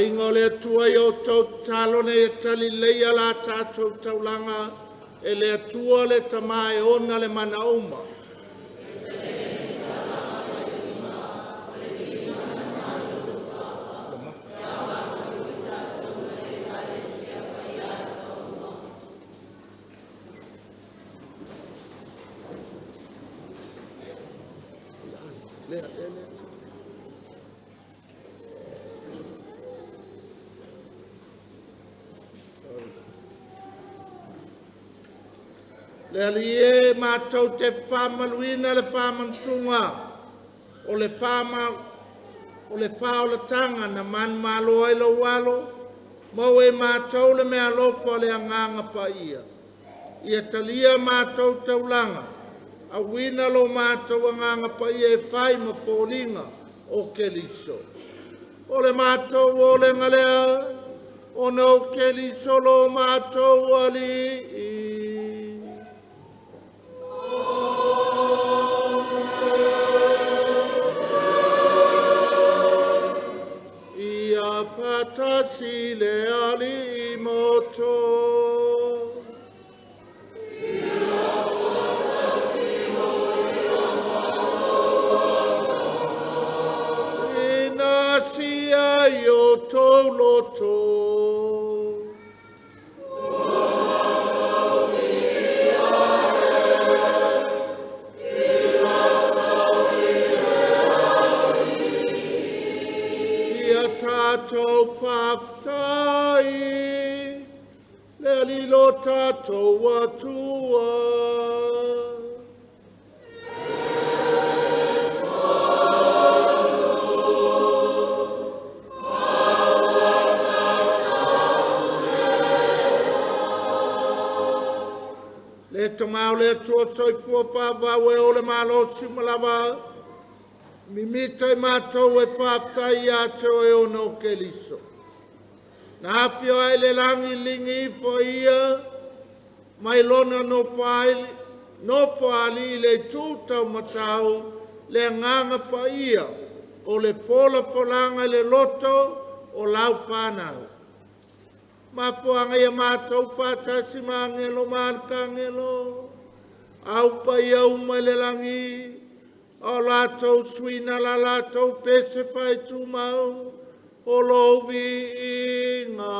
Aiga o le Atua i o outou tatalo ina ia tali lelei la tatou taulaga e le Atua le Tama e ona le mana uma. Le Alii e, matou te faamamaluina le faamanatuga o le faaolataga na manumalo ai lou alo, maua e matou le meaalofa o le Agaga Paia. Ia talia a matou taulaga, auina lo matou Agaga Paia e fai ma foliga o Keriso. O le matou olega lea, ona o Keriso lo matou Alii. Ia faatasi le Alii ma outou. Ina sia i o outou loto. Ia tatou faafetai le Alii lo tatou Atua. Le tamā o le Atua soifua faavavau e o le malosi uma lava, mimita i matou e faafetai ia te oe ona o Keriso. Na afio ai le lagi ligi ifo ia mai lona nofoalii i le itu taumatau le agaga paia o le folafolaga i le loto o lau fanau. Mafuaaga ia matou faatasi ma agelo ma alikangelo, au paia uma i le lagi, o latou suina la latou pese faitumau, o lou viiga.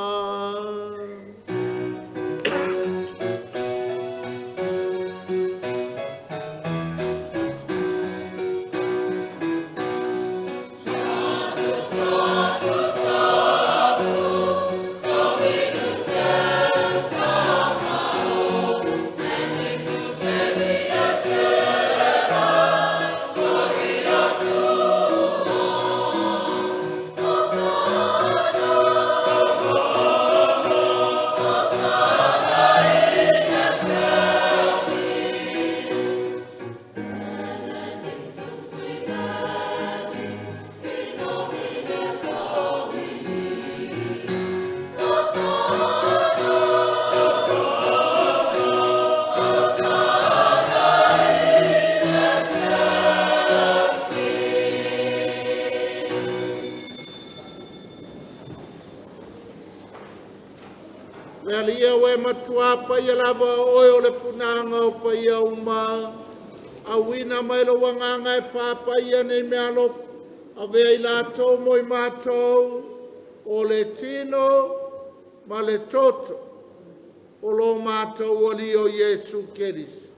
Le Alii e oe matua paia lava o oe o le punaga o paia uma. Auina mai lou agaga e faapaia nei meaalofa. Avea i latou mo i matou o le tino ma le toto o lo matou Alii o Iesu Keriso.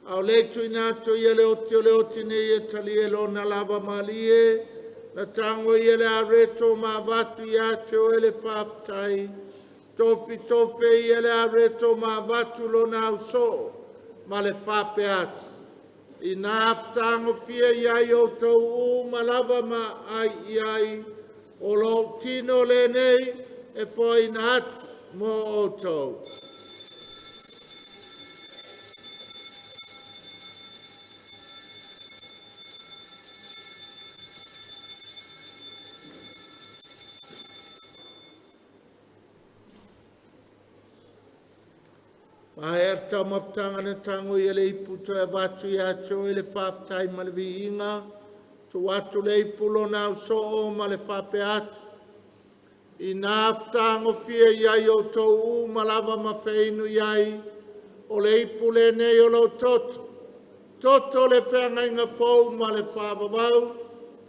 A o le tuuina atu ia le oti o le oti nei e talia e lona lava malie, na tago ia le areto ma avatu ia te oe le faafetai. Tofitofe ia le areto ma avatu lona ausoo ma le faapea atu. Ina afetagofie i ai outou uma lava ma ai i ai, o lou tino lenei e foaina atu mo outou. Maea le taumafataga na tago ia le ipu toe avatu ia te oe le faafetai ma le viiga, tuu atu le ipu lona ausoo ma le faapea atu. Ina fetagofie i ai outou uma lava ma feinu i ai, o le ipu lenei o lou toto, toto o le feagaiga fou ma le faavavau,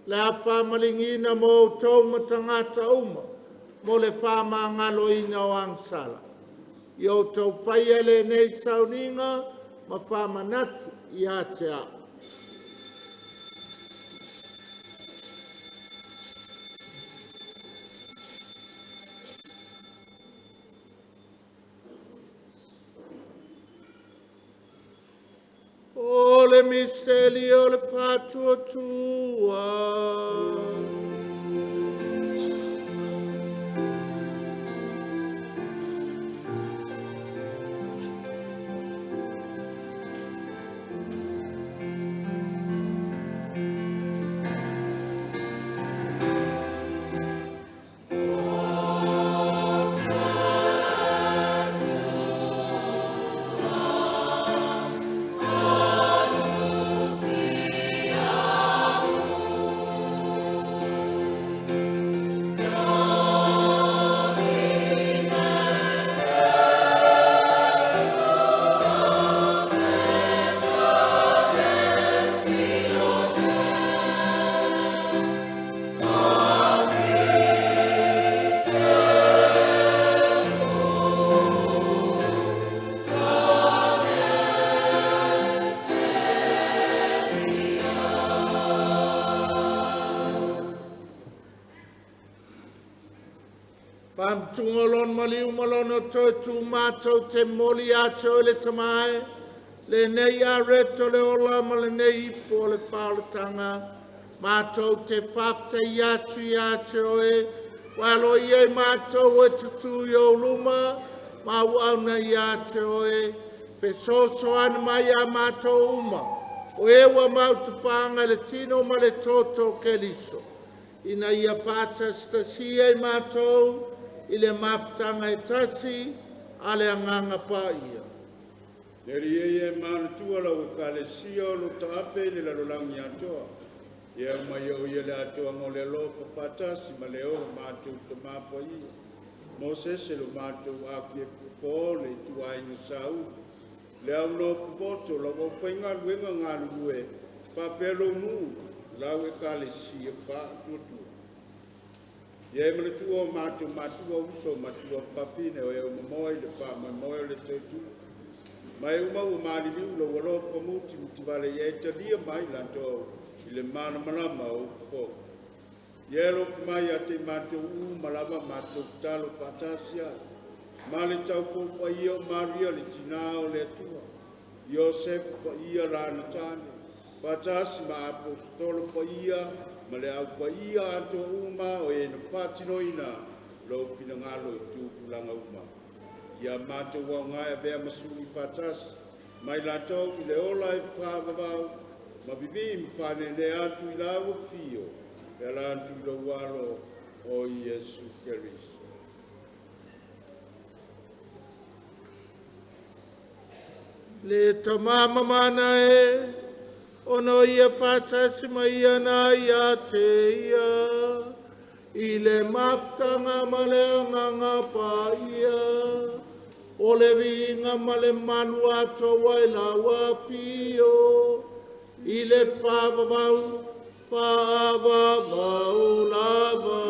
le a faamaligi mo outou ma tagata uma, mo le faamagaloina o agasala. Ia outou faia lenei sauniga ma faamanatu ia te a'u. O le misitelio o le faatuatua. Faamatuga o lona maliu ma lona toe tu mātou te momoli ia te oe le Tama e, lenei areto o le ola ma lenei ipu o le faaolataga, matou te faafetaia atu ia te oe, ua aloaia i matou e tutū i ou luma, ma auauna ia te oe, fesoasoani mai ia matou uma, o e ua mautafaga i le tino ma le toto o Keriso, ina ia faatasitasia i matou i le mafutaga e tasi a le Agaga Paia. Le Alii e, e manatua lau ekalesia o lo taape i le lalolagi atoa. Ia mai o ia le atoaga o le alofa faatasi ma le o matou tamā paia. Mosese lo matou aki e popo le ituaiga Saulu. Le au nofo poto lau au faigaluega galulue faapea lou nuu lau ekalesia faatuatua. Ia e manatua o matou matua uso matua fafine o e umamoe i le faamoemoe o le tautua. Ma e uma ua maliliu lou alofa mutimutivale ia e talia mai latou i le malamalama o fofo. Ia e alofa mai ia te i matou uma lava matou tatalo faatasi ai. Ma le taupou paia o Maria le tina o le Atua. Iosefa paia lana tane. Faatasi ma aposetolo paia ma le au paia atoa uma o e na faatinoina lou finagalo i tupulaga uma. Ia matou aoga e avea ma sui faatasi mai latou i le ola e whaavavau, ma vivi ma whanene atu i lau fio, e ala atu i lou alo o Iesu Keriso. Le tamamamana e, ona ia faatasi mai ia na ia te ia, i le mafutaga ma le Agaga Paia, o le viiga ma le malu atoa i lau afio, i le faavavau, faavavau lava.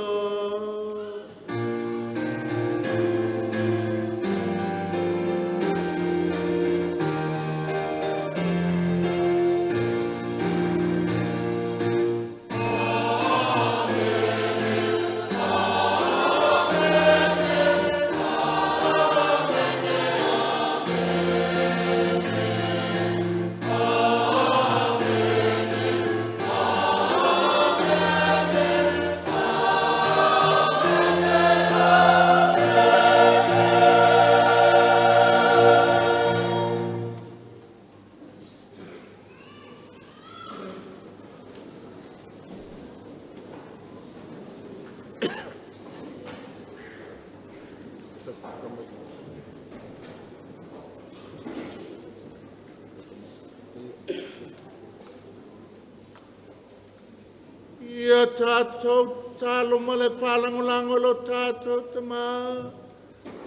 Ia tatou tatalo ma le faalagolago i lo tatou Tamā,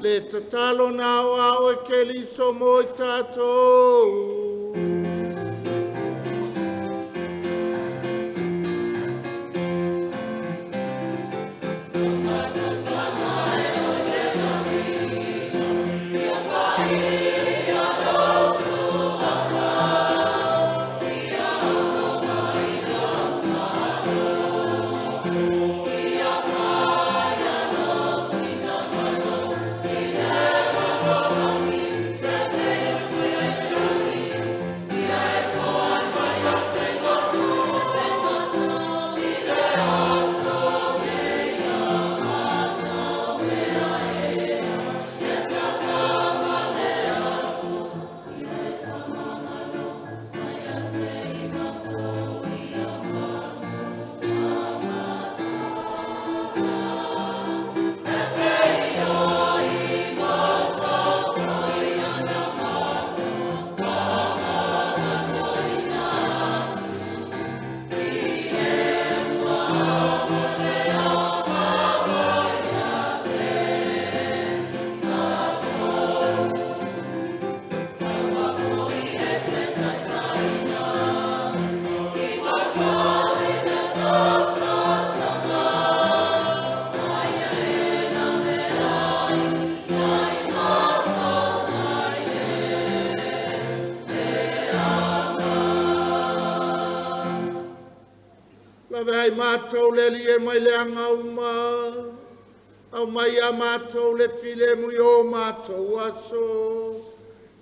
le tatalo na aoao e Keriso mo i tatou. Lave ai mātou le Alii e mai le aga uma, aumai ia mātou le filemu i o mātou aso,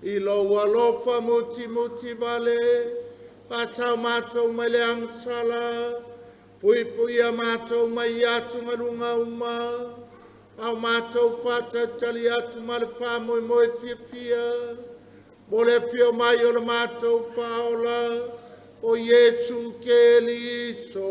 i lou alofa mutimuti vale, faasao mātou mai le agasala, puipuia mātou mai i atugaluga uma, a o mātou faatalitali atu ma le faamoemoe fiafia, mo le afio mai o le matou Faaola, o Iesu Keriso.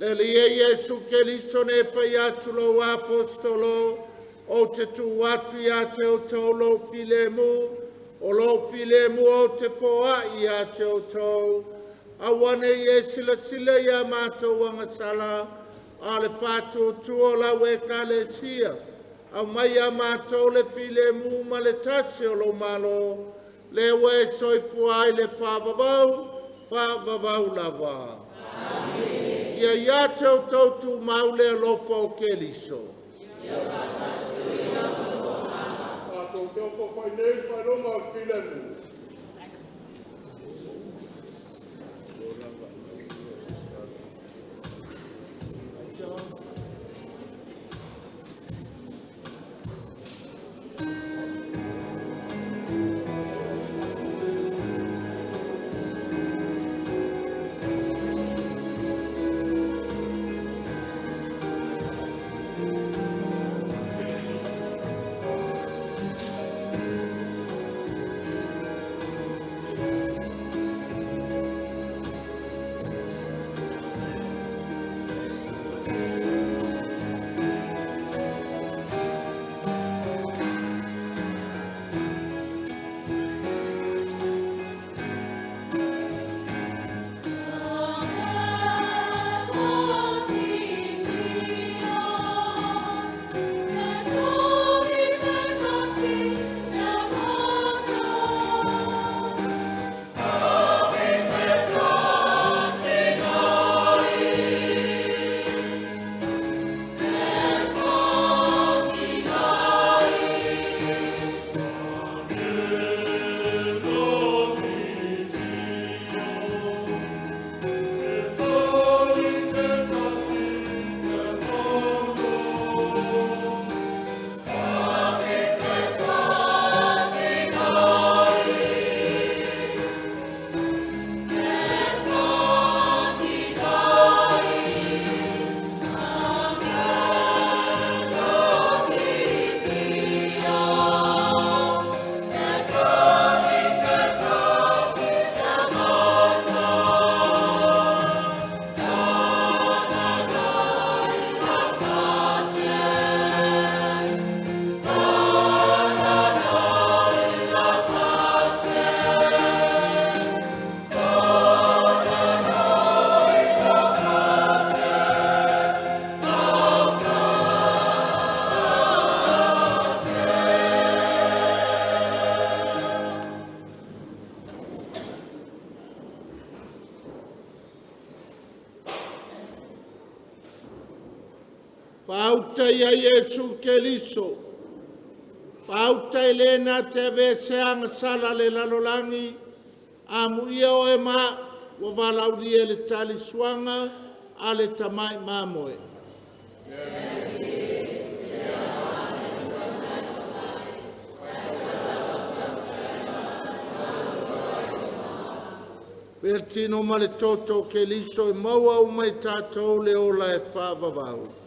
Le Alii e Iesu Keriso na e fai atu i lou Aposetolo, ou te tuu atu ia te outou lou filemu, o lou filemu ou te foai ia te outou. Aua ne i e silasila i a matou agasala, a o le faatuatua o lau Ekalesia. Aumai ia matou le filemu ma le tasi o lou Malo, lea ua e soifua ai i le faavavau, faavavau lava. Ia ia te outou tumau le alofa o Keriso. Tatou feofoofoai nei i le faailoga o le filemu. Faauta ia Iesu Keriso, faauta i le na te aveese agasala a le lalolagi, amuia oe ma a'u ua valaaulia i le tali suaga a le tamai mamoe. Pea le tino ma le toto o Keriso e maua uma i tatou le ola e faavavau.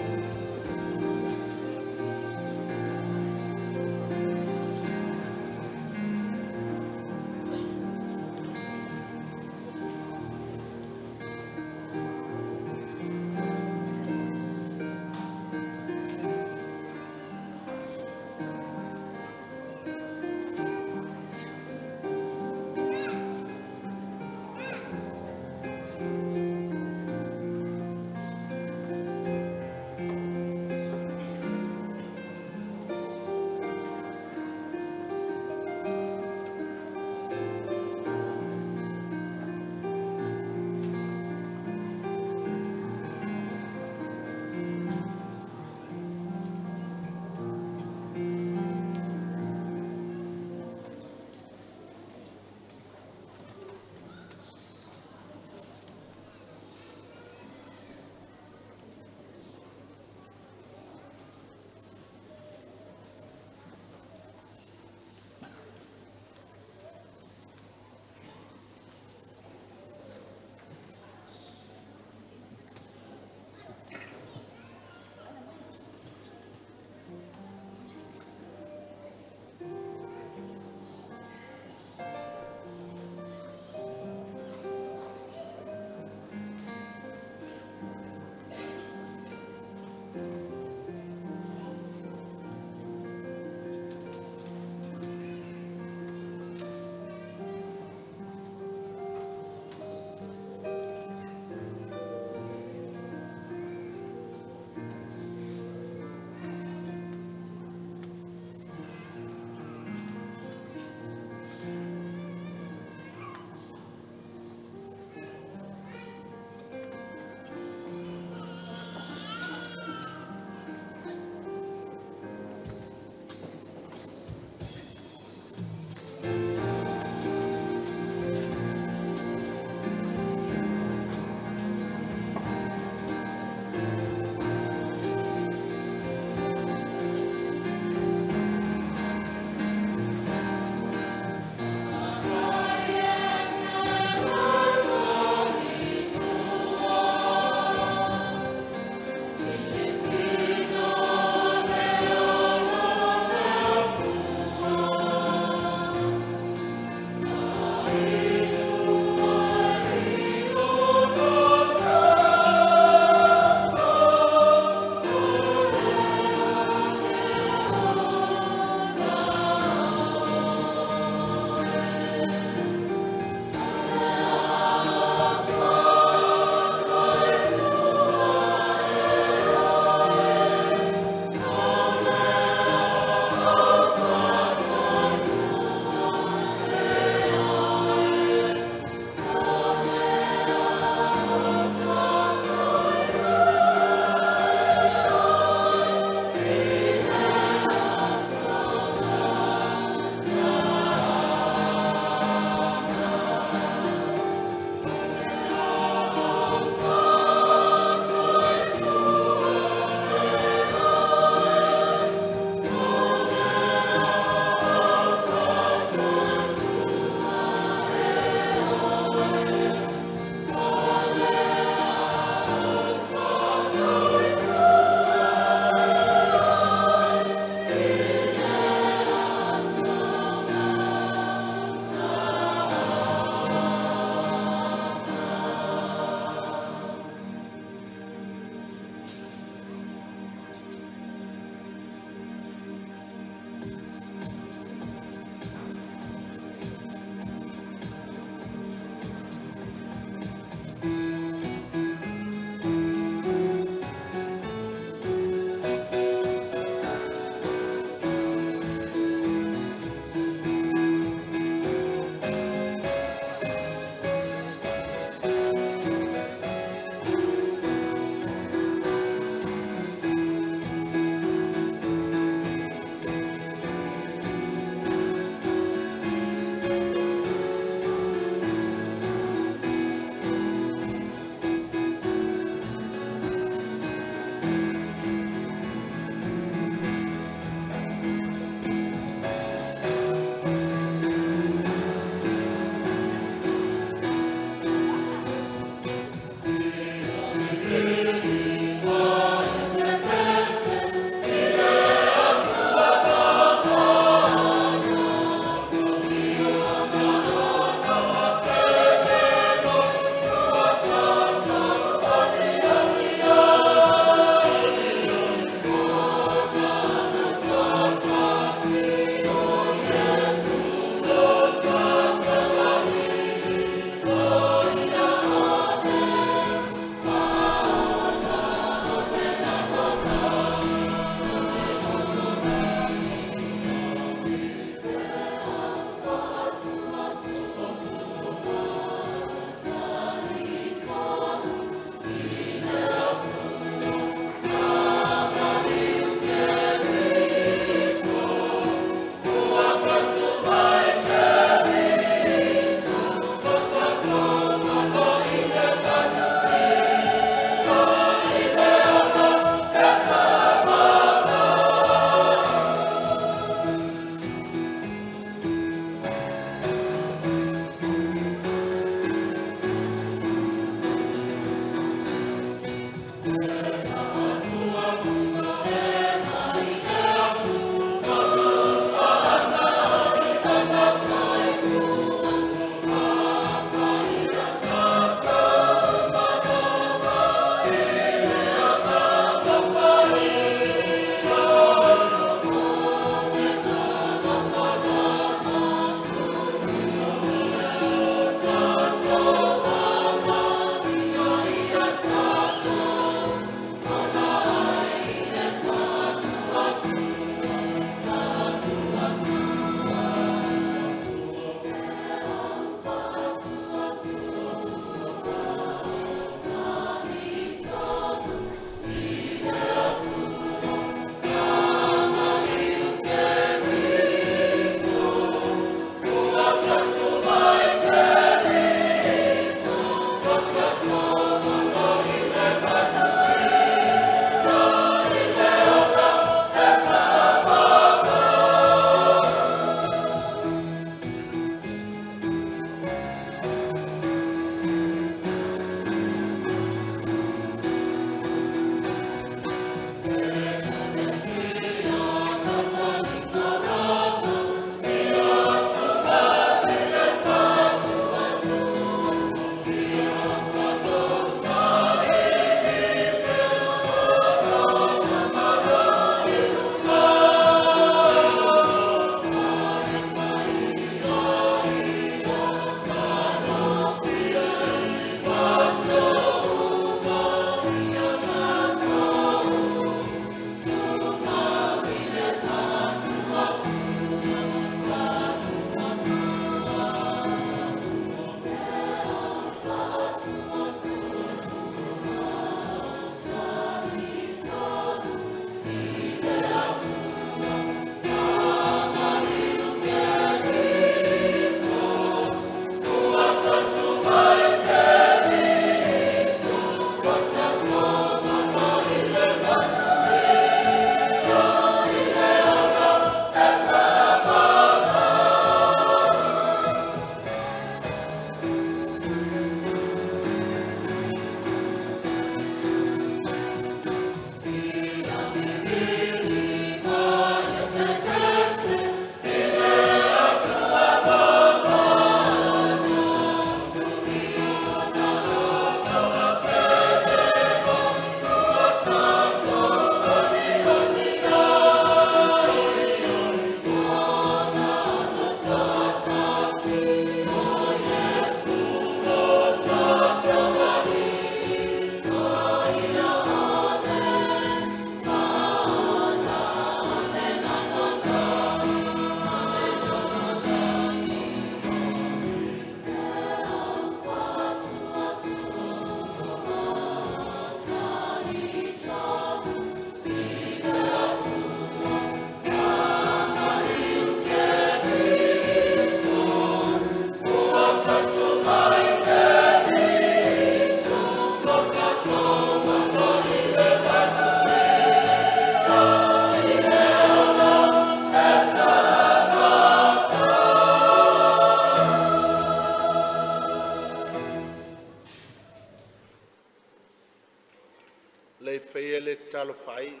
Le i faia le tatalo faaiu, o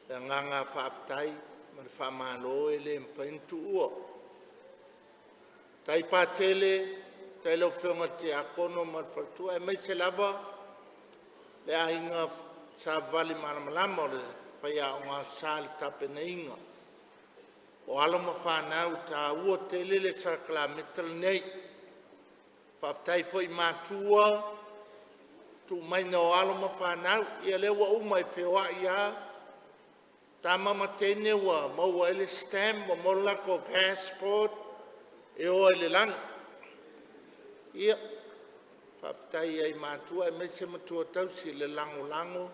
le agaga faafetai ma le faamalo e le mafai ona tuua. Faafetai Patele, faafetai i lau Afioga i le Tiakono ma le faletua aemaise lava le aiga Savavali Malamalama o le Faiaoga Aso Sa i le tapenaina o alo ma fanau, e taua tele le sakalameta lenei. Faafetai foi i matua i le tuu maiga o alo ma fanau. Ia lea ua uma, e feoai lava tama ma teine ua maua ai le stamp ua maua le latou passport e o ai i le lagi. Ia, faafetai ai i matua aemaise matua tausi i le lagolago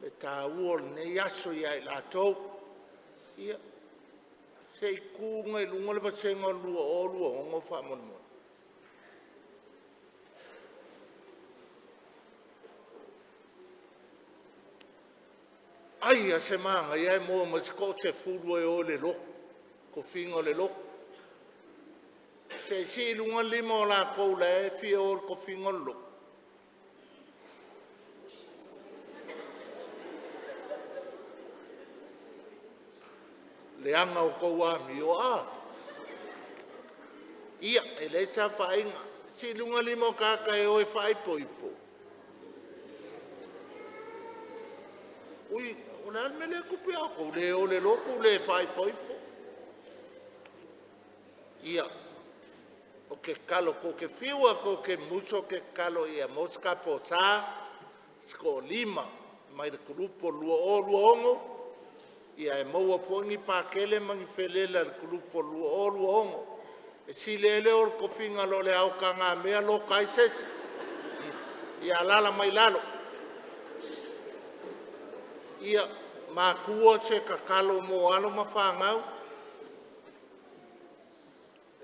i le taua o lenei aso ia i latou. Ia, se i tu i luga le vasega o le 2026 faamolemole. Ai a se manaia ae maua mai se toasefulu e o i le lotu, tofiga o le lotu. Se i sii i luga le lima o i latou la e fia o i le tofiga o le lotu. Leaga outou amio a! Ia, e leai se afaina. Sii i luga lima o tagata e o e faaipoipo. Ui, o le a le mea lea e tupu ia outou? Le o i le lotu le faaipoipo. Ia, ou te tatalo tou te fiu lava tou te mumusu, ou te tatalo ia maua se ta posa se toalima mai le kulupu o le 2026, ae maua foi ni Pakele ma ni felela i le kulupu o le 2026. E sili ai le o i le tofiga nai lo le ao tagamea loka ai se isi. Ia alaala mai i lalo. Ia, matua se tatalo mo alo ma fanau.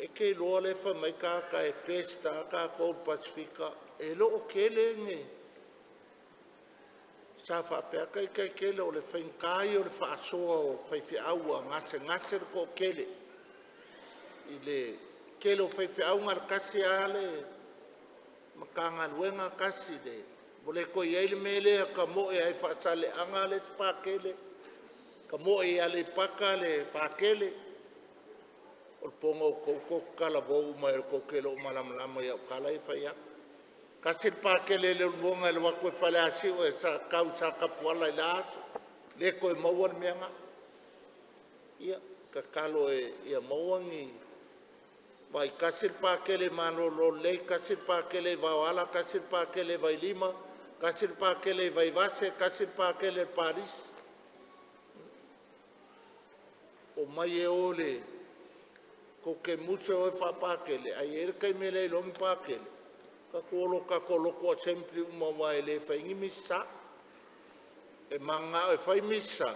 E te iloa lea e fai mai tagata e pest lava tatou i le Pasefika, e le o tele ni… Sa faapea lava ita e tele, o le faigata ia o le faasoa o faifeau ua gasegase le toatele i le tele o faifeau na o le tasi lava le Matagaluega tasi le… Ua le toe i ai le mea lea e tamoe ai i Faasaleleaga le isi pakele, tamoe i Aleipata le pakele. O le pono o outou tou te talavou uma tou te le o malamalama i au tala ia e fai atu. Tasi le pakele i Leulumoga e alu atu i Faleasiu e tau i Satapuala i la aso, le toe maua le mea lena. Ia, tatalo ia maua ni… Vaai tasi le pakele i Malolo Lelei, tasi le pakele i Vaoala, tasi le pakele i Vailima, tasi le pakele i Vaivase, tasi le pakele i le Palisi. Omai e o tou te musu e o e faapakele, ae i ai le taimi e le iloa ni pakele, tatou o loa tatou lotu assembly uma aua e le faia ni misa. E mananao e fai misa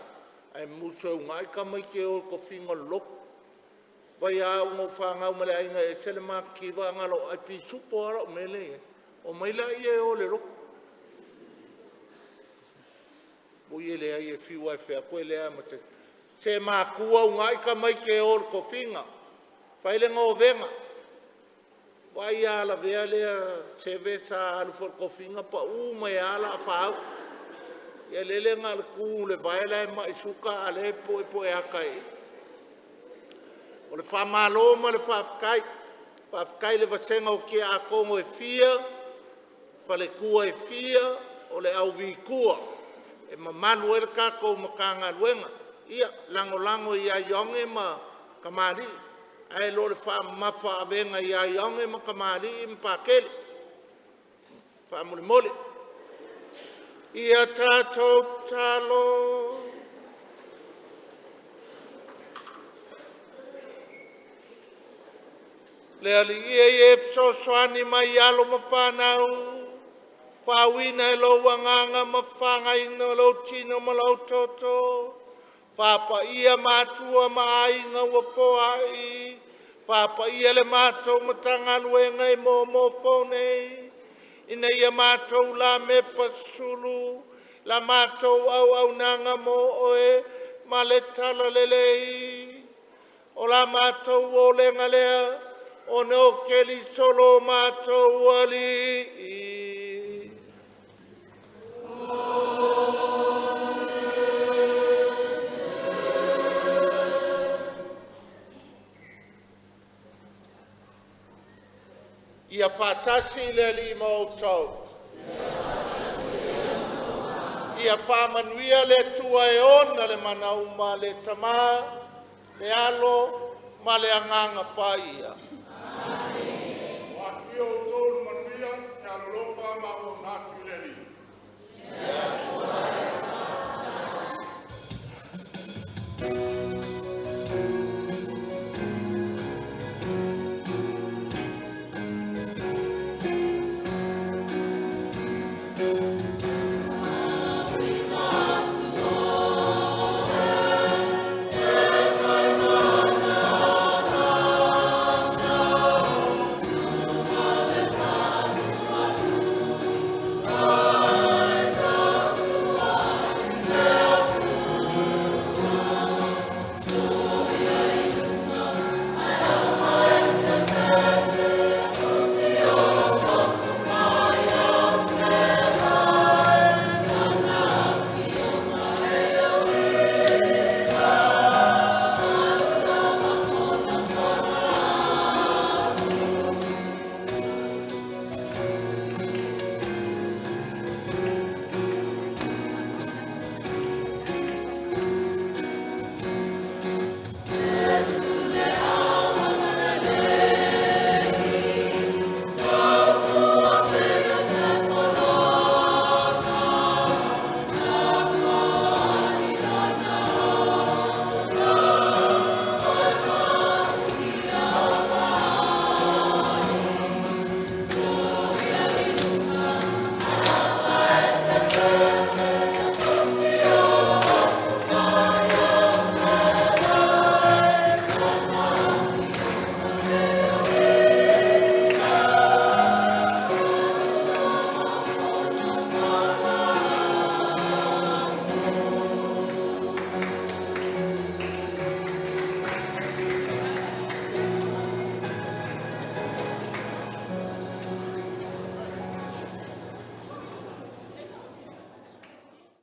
ae musu e uunai tamaiti e o i le tofiga o le lotu. Vaai lava au na ou fanau mai le aiga e ese le matitiva, na o lou aai pisupo lava lau mea lea e i ai, omai laia e o i le lotu. Oi e leai e fiu lava e fai atu e leai lava ma se isi. Se matua uunai tamaiti e o i le tofiga, fai le novena. Vaai ia Lavea lea Seve sa alu foi i le tofiga pau mai lava alaafaau. Ia lele na o le tu i le vae la e mai suka a o lea e puepue ata i i. O le faamalo ma le faafetai, faafetai i le vasega o Tiakono e fia, faletua e fia, o le au Vitua e mamalu ai le tatou Matagaluega. Ia lagolago ia Ioge ma Kamalii ae le o le faamamafa avega ia Ioge ma Kamalii ma Patele, faamolemole. Ia tatou tatalo. Le Alii ia e fesoasoani mai i alo ma fanau, faauuina e lou agaga ma fafagaina o lou tino ma lou toto, faapaia matua ma aiga ua foai, faapaia le matou Matagaluega i Moamoa Fou nei, Ina ia matou la me pasulu la matou au au nanga mo oe ma le tala lelei. O la matou o le ngalea o no keli solo matou ali. Ia whātasi le li mautou. Ia whāmanuia le tua e ona le mana uma le tamā, le alo, ma le anganga paia. O atu ia o tōlu manuia, te alolofa ma o natu i le alii.